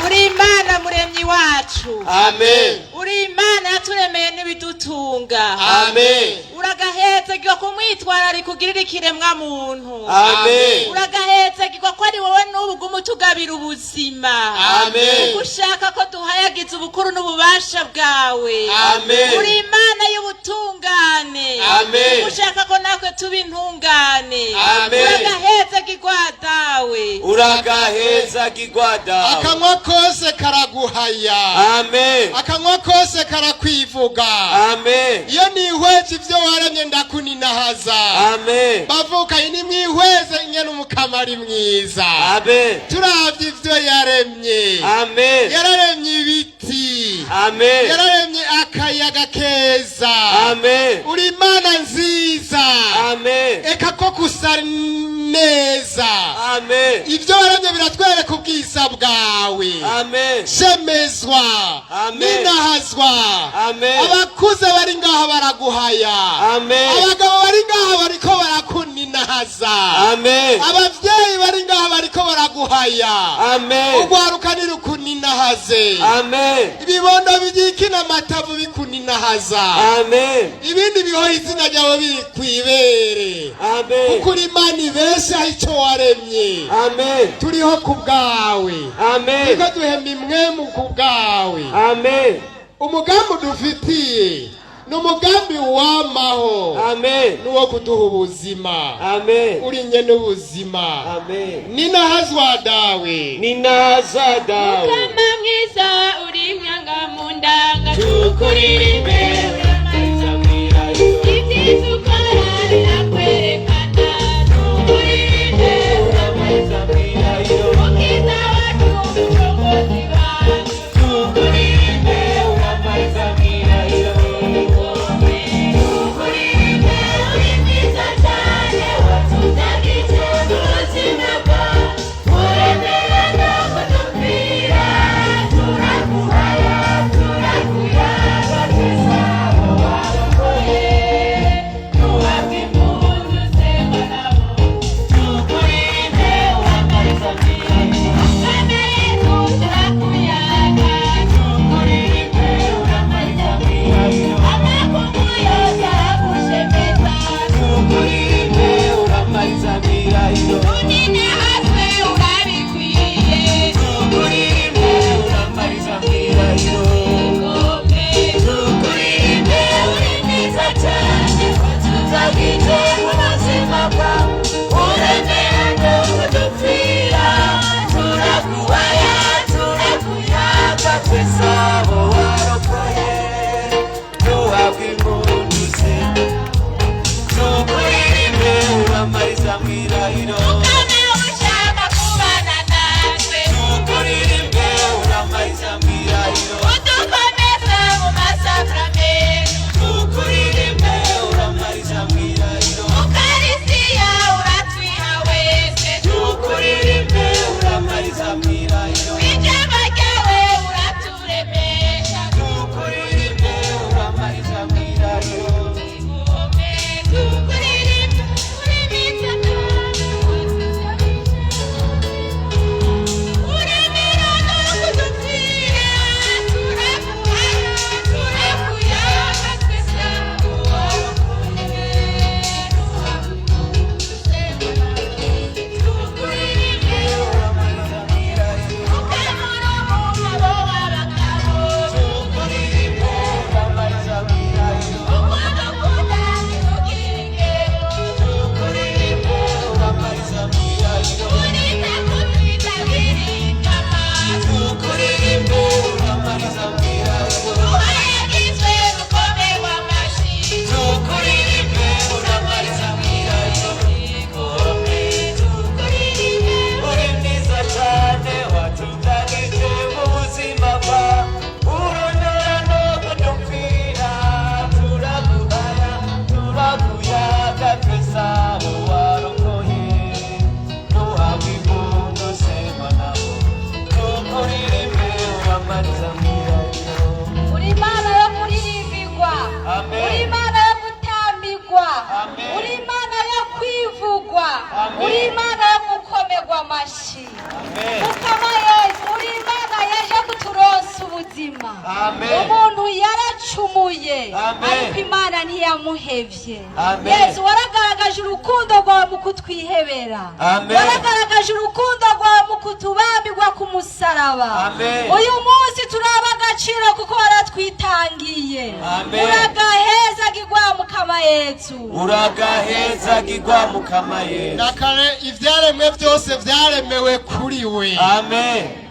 Uri Imana muremyi wacu.
Amen.
Uri Imana yaturemeye n'ibidutunga.
Amen.
Uragahezagirwa kumwitwararika ugirira ikiremwa muntu.
Amen.
Uragahezagirwa ko ari wowe n'ubu uguma utugabira ubuzima.
Amen.
Kuko ushaka ko duhayagiza ubukuru n'ububasha bwawe.
Amen.
Uri Imana y'ubutungane.
Amen.
Kuko ushaka ko natwe tuba intungane.
Amen.
Uragahezagirwa dawe.
Uragahezagirwa dawe.
Akanwa kose karaguhaya.
Amen.
Akanwa kose karakwivuga.
Amen.
Iyo nihweze ibyo waremye ndakuninahaza.
Amen.
Bavukanye nimwihweze ingene Umukama ari mwiza.
Amen.
Turavye ivyo yaremye.
Amen.
Yararemye ibiti.
Amen.
Yararemye akayaga keza.
Amen.
Uri Imana nziza.
Amen.
Eka ko kusa neza.
Amen.
Ibyo waremye biratwereka ubwiza bwawe.
Amen.
Shemezwa.
Amen.
Ninahazwa.
Amen.
Abakuze bari ngaho baraguhaya.
Amen.
Abagabo bari ngaho bariko barakuninahaza.
Amen.
Abavyeyi bari ngaho bariko baraguhaya.
Amen.
Ugwaruka ntirukuninahaze.
Amen.
Ibibondo byikina amatavu bikuninahaza.
Amen.
Ibindi bihora izina ryawe biri kwibere.
Amen.
Kuko uri Imana ibeshaho ico waremye.
Amen.
Turiho ku bwawe.
Amen.
Turiko duhema imwemu ku bwawe.
Amen.
Umugambi udufitiye ni umugambi wamaho.
Amen.
N'uwo kuduha ubuzima.
Amen.
Uri nyene ubuzima.
Amen.
Ninahazwa dawe.
Ninahaza dawe.
Mukama mwiza uri mwanga mu ndanga tukuririmbe. Ibyiza ukora birakwerekana tukuririmbe. Mukiza wacu umukombozi wacu tukuririmbe. Tukuririmbe uri mwiza cyane watuzagije ubuzima bwawe uremera no kudupfira turaguhaya turakuyabagiza.
Amen.
Uri Imana yo gutambigwa.
Amen.
Uri Imana yo kwivugwa.
Amen.
Uri Imana yo gukomerwa amashyi.
Amen.
Mukama Yesu, uri Imana yaje kuturonsa ubuzima.
Amen.
Umuntu yaracumuye,
Amen.
ariko Imana ntiyamuhevye.
Amen.
Yesu, waragaragaje urukundo rwawe mu kutwihebera.
Amen.
Waragaragaje urukundo rwawe mu kutubambirwa ku musaraba.
Amen.
Uyu munsi turaba agaciro kuko waratwitangiye.
Amen.
Uragahezagirwa Mukama Yesu.
Uragahezagirwa Mukama Yesu.
Na kare ivyaremwe byose vyaremewe kuri we.
Amen.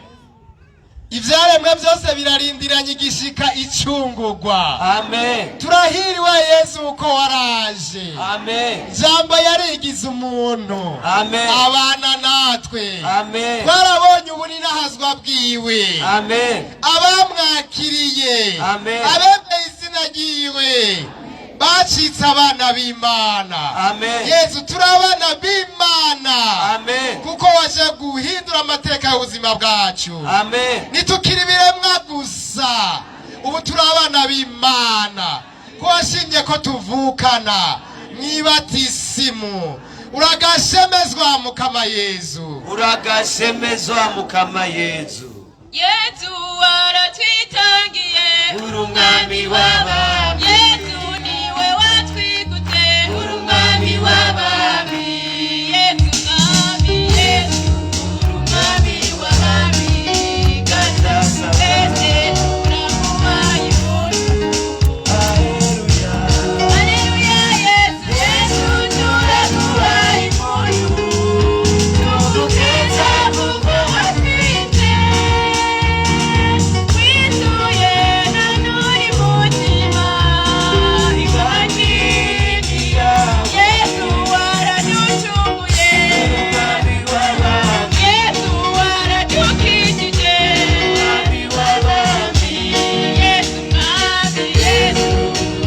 Ivyaremwe byose birarindiranye igishika icungurwa.
Amen.
Turahiriwe Yesu uko waraje.
Amen.
Jambo yarigize umuntu.
Amen.
Abana natwe.
Amen.
Twarabonye ubuninahazwa bwiwe.
Amen.
Abamwakiriye,
Amen.
abemeye izina ryiwe, bacitse abana b'Imana.
Amen.
Yesu, turi abana b'Imana.
Amen.
Kuko waje guhindura amateka y'ubuzima bwacu.
Amen.
Ntitukiri ibiremwa gusa, ubu turi abana b'Imana, ko washimye ko tuvukana mwibatisimu. Uragashemezwa Mukama Yezu.
Uragashemezwa Mukama Yezu.
Yesu waratwitangiye.
Uri umwami w'abami.
Yesu niwe watwigutse. Uri umwami w'abami. Yesu mwami, Yesu uri umwami w'abami. Twese turamuhaye impundu.
Haleluya.
Haleluya Yesu, Yesu turaguhaye impundu. Tugukeza kuko watwitse. Wituye none uri mutima. Iwanjye Yesu waraducunguye.
Umwami w'abami.
Yesu waradukijije.
Umwami w'abami.
Yesu mwami, Yesu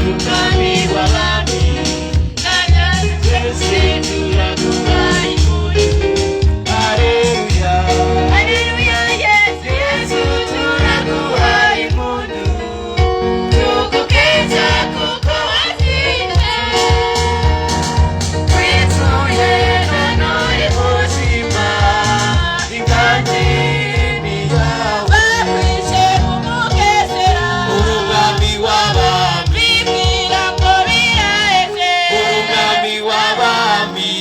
umwami w'abami.
Twese turaguhaye
impundu.
Haleluya.
Haleluya Yesu, Yesu turaguhaye impundu. Tugukeza kuko watsinze.
Wituye none uri muzima. Inganji ni yawe.
Bakwishe umugesera.
Uri umwami w'abami.
Bibwira ngo biraheze.
Uri umwami w'abami.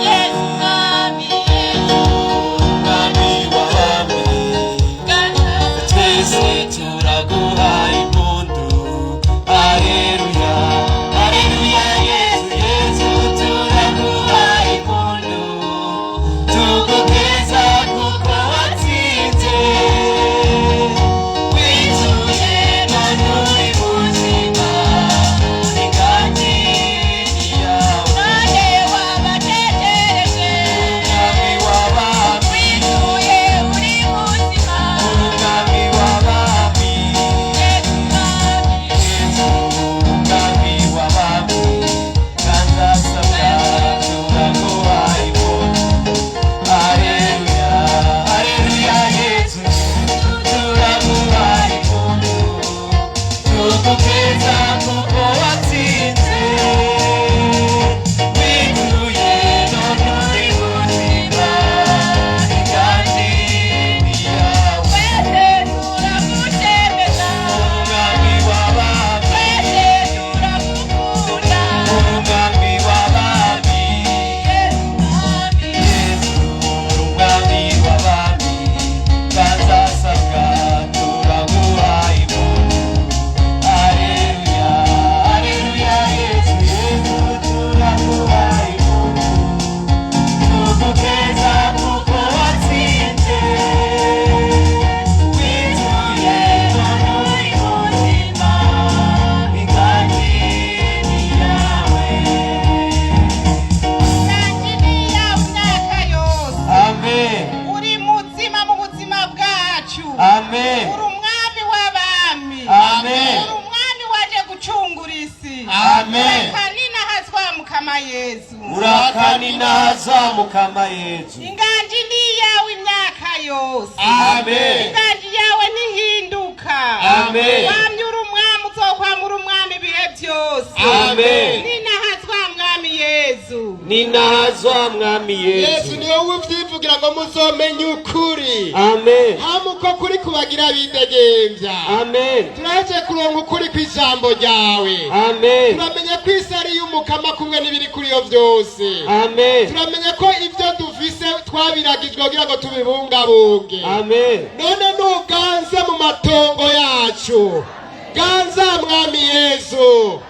Yesu mwami, Yesu
Umwami w'abami. Twese turaguhaye impundu. Haleluya. Haleluya Yesu, Yesu turaguhaye impundu. Tugukeza kuko watsinze. Wituye none uri muzima. Inganji ni yawe.
None wabategereje.
Umwami w'abami.
Wituye uri muzima.
Umwami w'abami.
Yesu mwami,
Yesu umwami w'abami, kandasabwa turaguhaye impundu. Haleluya, haleluya Yesu, turaguhaye impundu. Tugukeza kuko watsinze. Wituye none uri muzima, inganji ni yawe.
Twese turagushemeza.
Umwami w'abami.
Twese turagukunda.
Umwami w'abami.
Yesu mwami,
Yesu umwami w'abami, kandasabwa turaguhaye impundu. Haleluya, haleluya Yesu, Yesu turaguhaye impundu. Tugukeza kuko watsinze. Wituye none uri muzima, inganji ni yawe.
Inganji yawe imyaka yose.
Amen.
Uri muzima mu buzima bwacu.
Amen.
Uri umwami w'abami.
Amen.
Uri umwami waje gucungura isi.
Amen.
Urakaninahazwa Mukama Yesu.
Urakaninahaza Mukama Yesu.
Inganji ni iyawe imyaka yose.
Amen.
Inganji yawe ntihinduka.
Amen.
Wamye uri umwami, uzokwama uri umwami ibihe byose. byose.
Amen.
Ninahazwa Mwami Yezu.
Ninahazwa Mwami
Yesu,
Yesu.
ni wowe uvyivugira ngo muzomenye ukuri.
Amen.
Hama uko kuri kubagira bidegembya.
Amen.
Turaheje kuronka ukuri kw'ijambo ryawe.
Amen.
Turamenye ko isi ari iy'Umukama kumwe n'ibiri kuri yo byose.
Amen.
Turamenye ko ibyo dufise twabiragijwe kugira ngo tubibungabunge.
Amen.
None nuganze mu matongo yacu, ganza Mwami Yesu,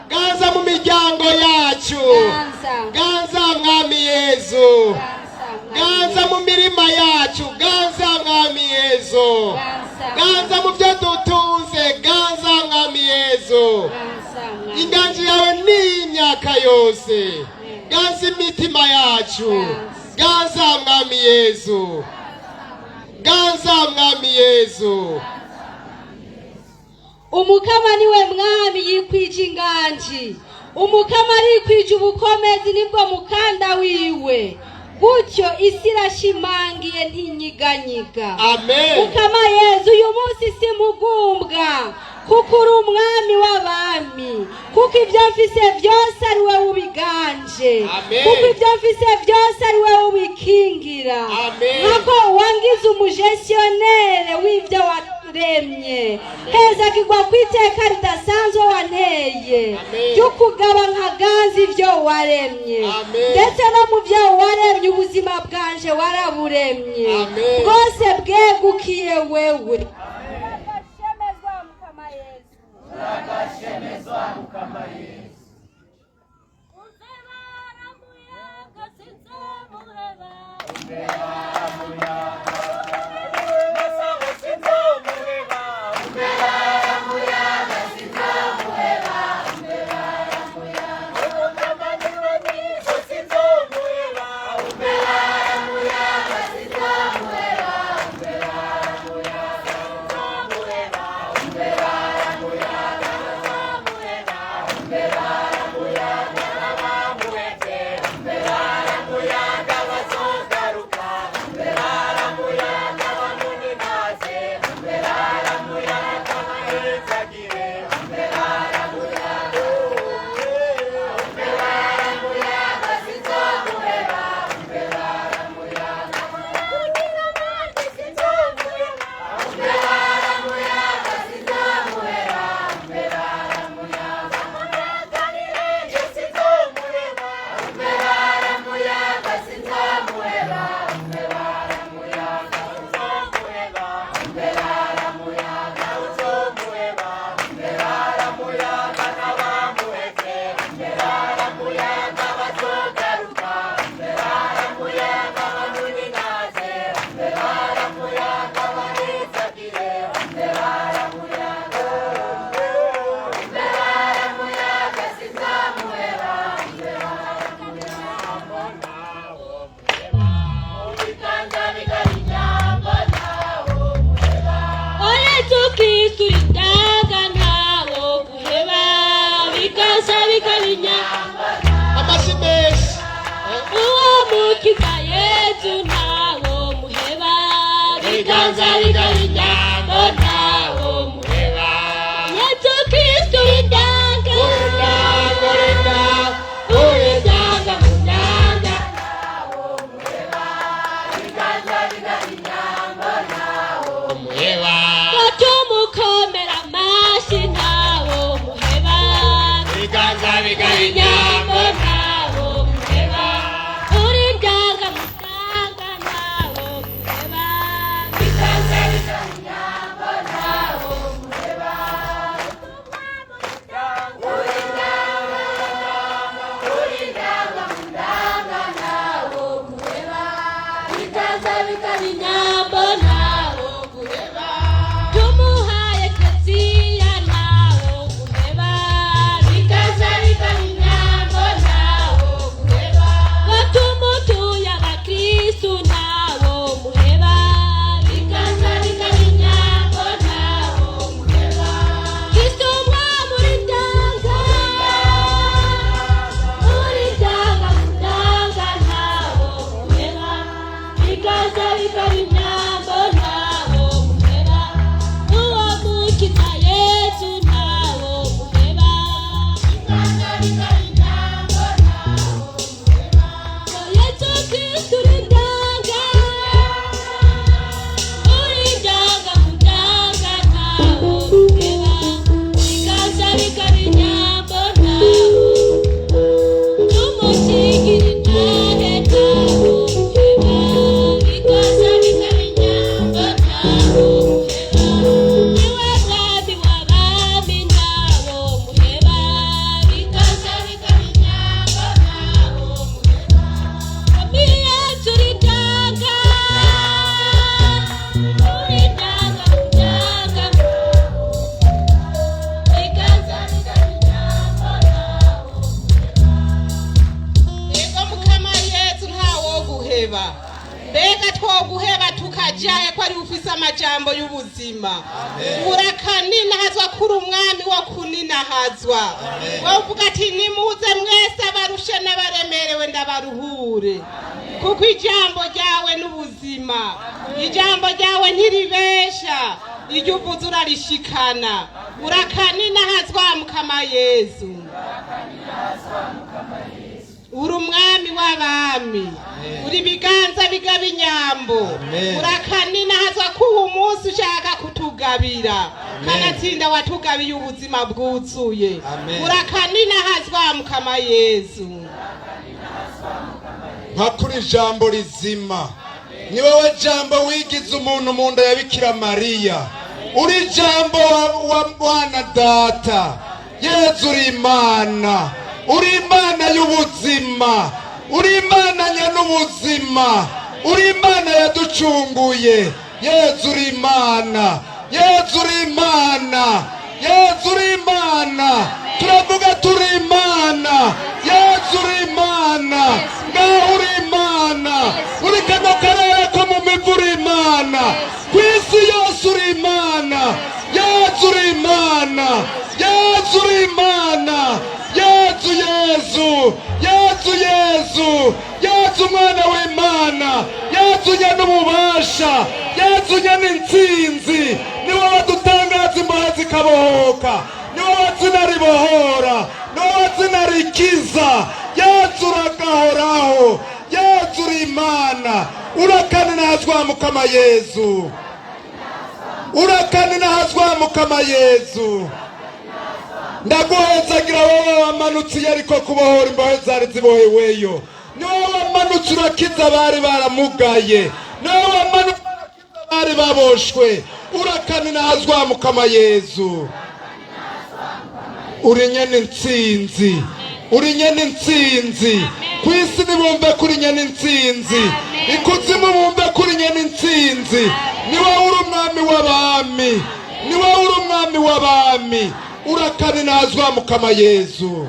ganza mu miryango yacu.
Ganza.
Ganza Mwami Yesu.
Ganza.
Ganza mu mirima yacu, ganza Mwami Yesu.
Ganza.
Ganza mu byo dutunze, ganza Mwami Yesu.
Ganza Mwami.
Inganji yawe ni imyaka yose. Ganza imitima yacu, ganza Mwami Yesu, ganza Mwami Yesu.
Umukama niwe mwami, yikwije inganji. Umukama arikwije ubukomezi, nibwo mukanda wiwe. Gutyo isi irashimangiye, ntinyiganyiga.
Amen.
Mukama Yezu, uyu munsi simugumbwa, kuko uri umwami w'abami, kuko ibyo mfise byose ari wowe ubiganje.
Amen.
Kuko ibyo mfise byose ari wowe ubikingira.
Amen.
Nkako wangize umugestionnaire w'ibyo waremye, heza kigwa ku iteka ridasanzwe wanteye
Amen.
ryo kugaba nkaganza ibyo waremye.
Amen.
Ndetse no mu byo waremye, ubuzima bwanje waraburemye.
Amen.
Bwose bwegukiye wewe.
Yesu Kristu ritanga ntawo guheba, bikaza bikabinya.
Amashyi menshi.
Uwo mukiza Yesu ntawo muheba, biganza bikabinya ntawo muheba. Yesu Kristu ritanga,
Urindanga,
uritanga mutanga.
Umuheba.
Batumukomera amashyi ntawo muheba.
Ibiganza bigari.
Inyambo ntawo muheba, uri ndanga mutanga ntawo muheba. Biganza bikabinyambo ntawo muheba. Biganza bikabinyambo ntawo muheba. Tumuhaye Kesiya ntawo muheba. Biganza bikabinyambo. Amajambo y'ubuzima. Urakaninahazwa kuri umwami wo kuninahazwa. Wovuga ati: "Nimuze mwese abarushe n'abaremerewe, ndabaruhure," kuko ijambo ryawe n'ubuzima. Ijambo ryawe ntiribesha, iryo uvuze urarishikana. Urakaninahazwa, Mukama Yezu. Uri umwami w'abami, uri ibiganza bigaba inyambo. Urakaninahazwa ko uwu munsi ushaka kutugabira, kanatsinda watugabiye ubuzima bwuzuye. Urakaninahazwa, Mukama Yezu.
Nka kuri ijambo rizima, ni wowe jambo wigize umuntu mu nda ya Bikira Mariya. Uri ijambo wa Mwana Data. Yezu, uri Imana, uri Imana y'ubuzima, uri Imana nyen'ubuzima, uri Imana yaducunguye. Yezu, uri Imana. Yezu, uri Imana. Yezu, uri Imana. Turavuga turi Imana. Yezu, uri Imana. Ngaho uri Imana uri kano karere ko mu mivu, uri Imana ku isi yose, uri Imana. Yezu, uri Imana. Yezu, uri Imana. Yezu, Yezu, Yezu, Yezu, Yezu, umwana w'Imana. Yezu nyen'ububasha, Yezu nyen'intsinzi, ni wowe dutangaza imbohe zikabohoka, ni wowe zina ribohora, ni wowe zina rikiza. Yezu, uragahoraho. Yezu, uri Imana. Urakaninahazwa, Mukama Yezu. Urakaninahazwa, Mukama Yezu. Ndaguhezagira wowe wamanutse iyo ariko kubohora imbohe zari ziboheweyo. Ni wowe wamanutse urakiza abari baramugaye, ni wowe wamanutse urakiza abari baboshwe. Urakaninahazwa, Mukama Yezu. Uri nyene intsinzi, uri nyene intsinzi. Ku isi nibumve ko uri nyene intsinzi, ikuzimu bumve ko uri nyene intsinzi. Ni wowe uri umwami w'abami, ni wowe uri umwami w'abami. Urakaninahazwa, Mukama Yezu.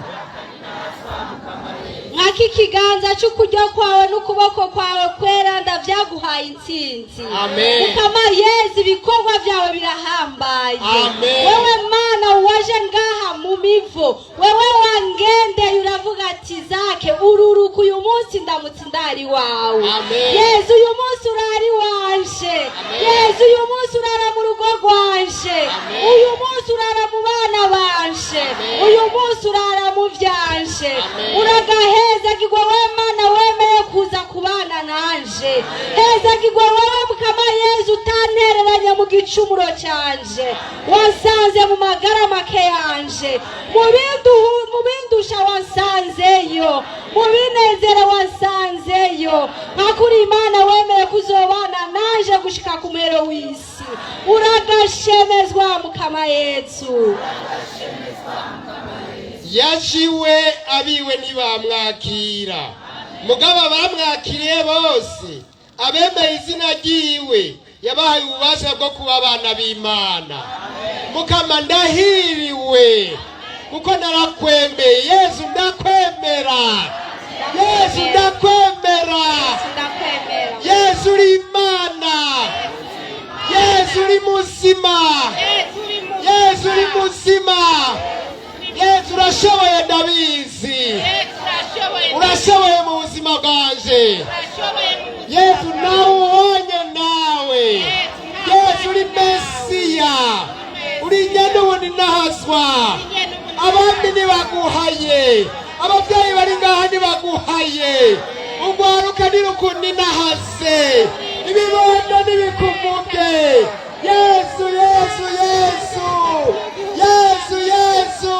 Nk'ako ikiganza cy'ukuryo kwawe n'ukuboko kwawe kweranda byaguhaye intsinzi.
Amen.
Mukama Yezu, ibikorwa byawe birahambaye.
Amen.
Wewe Mana waje ngaha mu mivo, wewe wangendeye uravuga ati: "Zake ururuka uyu munsi, ndamutse ndari wawe."
Amen.
Yezu, uyu munsi urari wanje. Yezu, uyu munsi urara mu rugo rwanje. Uyu munsi urara mu bana banje. Uyu munsi urara mu vyanje. Uragahezagirwa we Mana wemeye kuza kubana nanje. Hezagirwa wewe, Mukama Yezu, utantereranye mu gicumuro canje, wansanze mu magara make yanje, mu bindusha wansanzeyo, mu binezero wansanzeyo. Nkakuri Imana wemeye kuzobana nanje gushika ku muhero w'isi. Uragashemezwa, Mukama Yezu.
Yajiwe abiwe ntibamwakira, mugabo abamwakiriye bose, abemeye izina ryiwe, yabahaye ububasha bwo kuba abana b'Imana. Mukama, ndahiriwe kuko narakwemeye. Yezu, ndakwemera. Yezu, ndakwemera.
Ndakwemera.
Yezu, uri Imana. Yezu, uri muzima. Yezu, uri muzima. Yezu, urashoboye, ndabizi. Urashoboye mu buzima bwanje. Yezu, nawe ubonye nawe. Yezu, uri Mesiya, uri nyenubundi nahazwa. Abami ntibaguhaye, ababyeyi bari ngaha ntibaguhaye, ugwaruka ntirukuninahaze, ibibondo ntibikumuge. Yesu, Yesu, Yesu, Yesu, Yesu,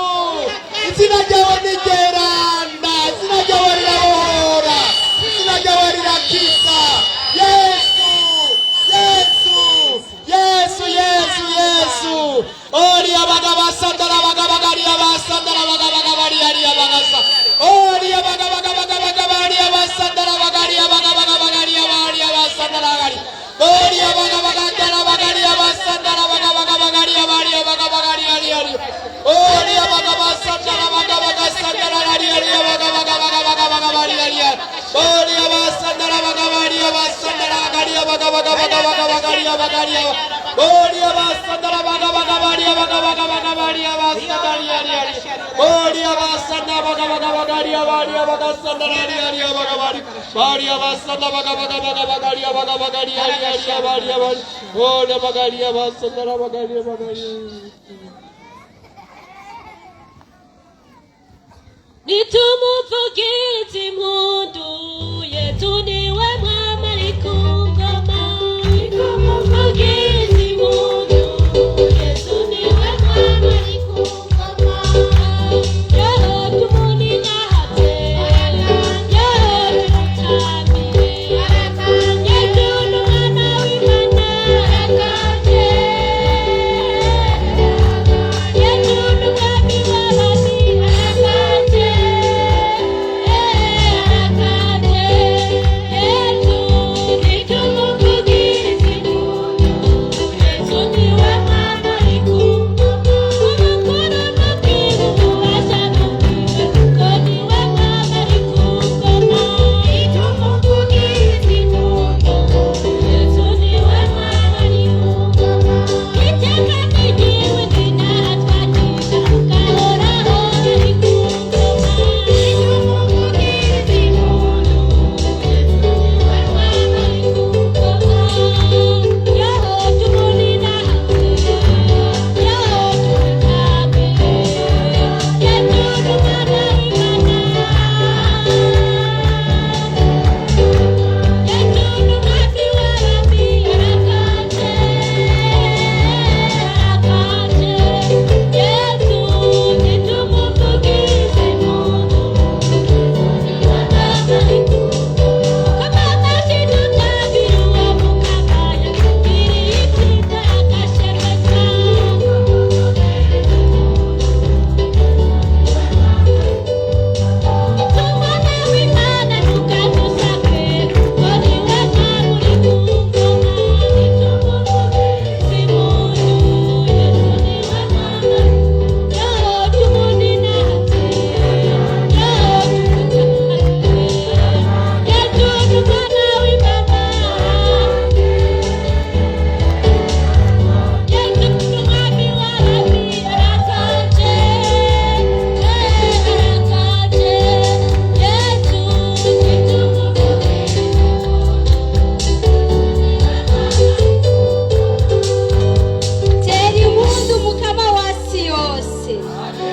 izina ryawe ni ryeranda, izina ryawe rirabohora, izina ryawe rirakiza. Yesu, Yesu, Yesu, Yesu, Yesu. Ori abagabasandara bagabagari abasandara bagabagabari ari abagasa ori abagabagabagabagabari abasandara bagari abagabagabagari abari abasandara bagari ori abagabagandara bagari abasandara bagabagabagari abari abagabagari ari ari ori abagabasandara bagabagасandara ari ari abagabagabagabagabagabari ari ari ori abasandara bagabari abasandara bagari abagabagabagabagabagari. bagaria boria basandara baga baga baria baga baga baga baria basandaria boria basanda baga baga bagaria baria baga sandaria baga baria basanda baga baga baga bagaria baga bagaria baria baria bagaria basandara bagaria bagaria.
Nitumuvugirize impundu Yesu niwe mwami ari ku ngoma. Nitumuvugirize impundu Yesu niwe mwami ari ku ngoma. Yoho tumuningahatse, yoho tumutambire, Yesu ni umwana w'Imana arakanje, Yesu ni umwami w'abami arakanje.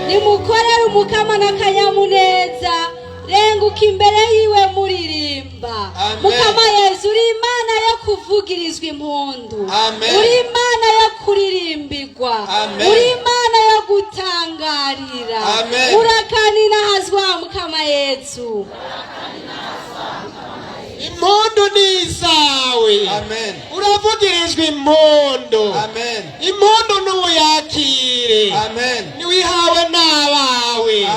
Nimukorere Umukama n'akanyamuneza, renguka imbere yiwe muririmba. Mukama Yesu, uri Imana yo kuvugirizwa impundu, uri Imana yo kuririmbirwa, uri Imana yo gutangarira. Urakaninahazwa Mukama Yesu.
Impundu ni izawe. Uravugirijwe impundu. Impundu n'uyakire. Niwihawe n'abawe.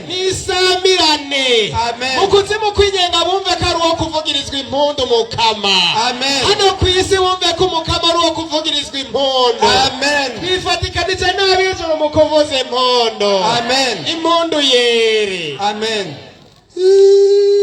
Nisamirane. Mukuzimu kwinyenga bumve ko ari uwo kuvugirizwa impundu Mukama. Hano ku isi bumve ko Umukama ari uwo kuvugirizwa impundu. Twifatikanije n'ab'ijuru mu kuvuza impundu. Impundu yere.
Amen.
Ooh.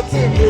Atembo.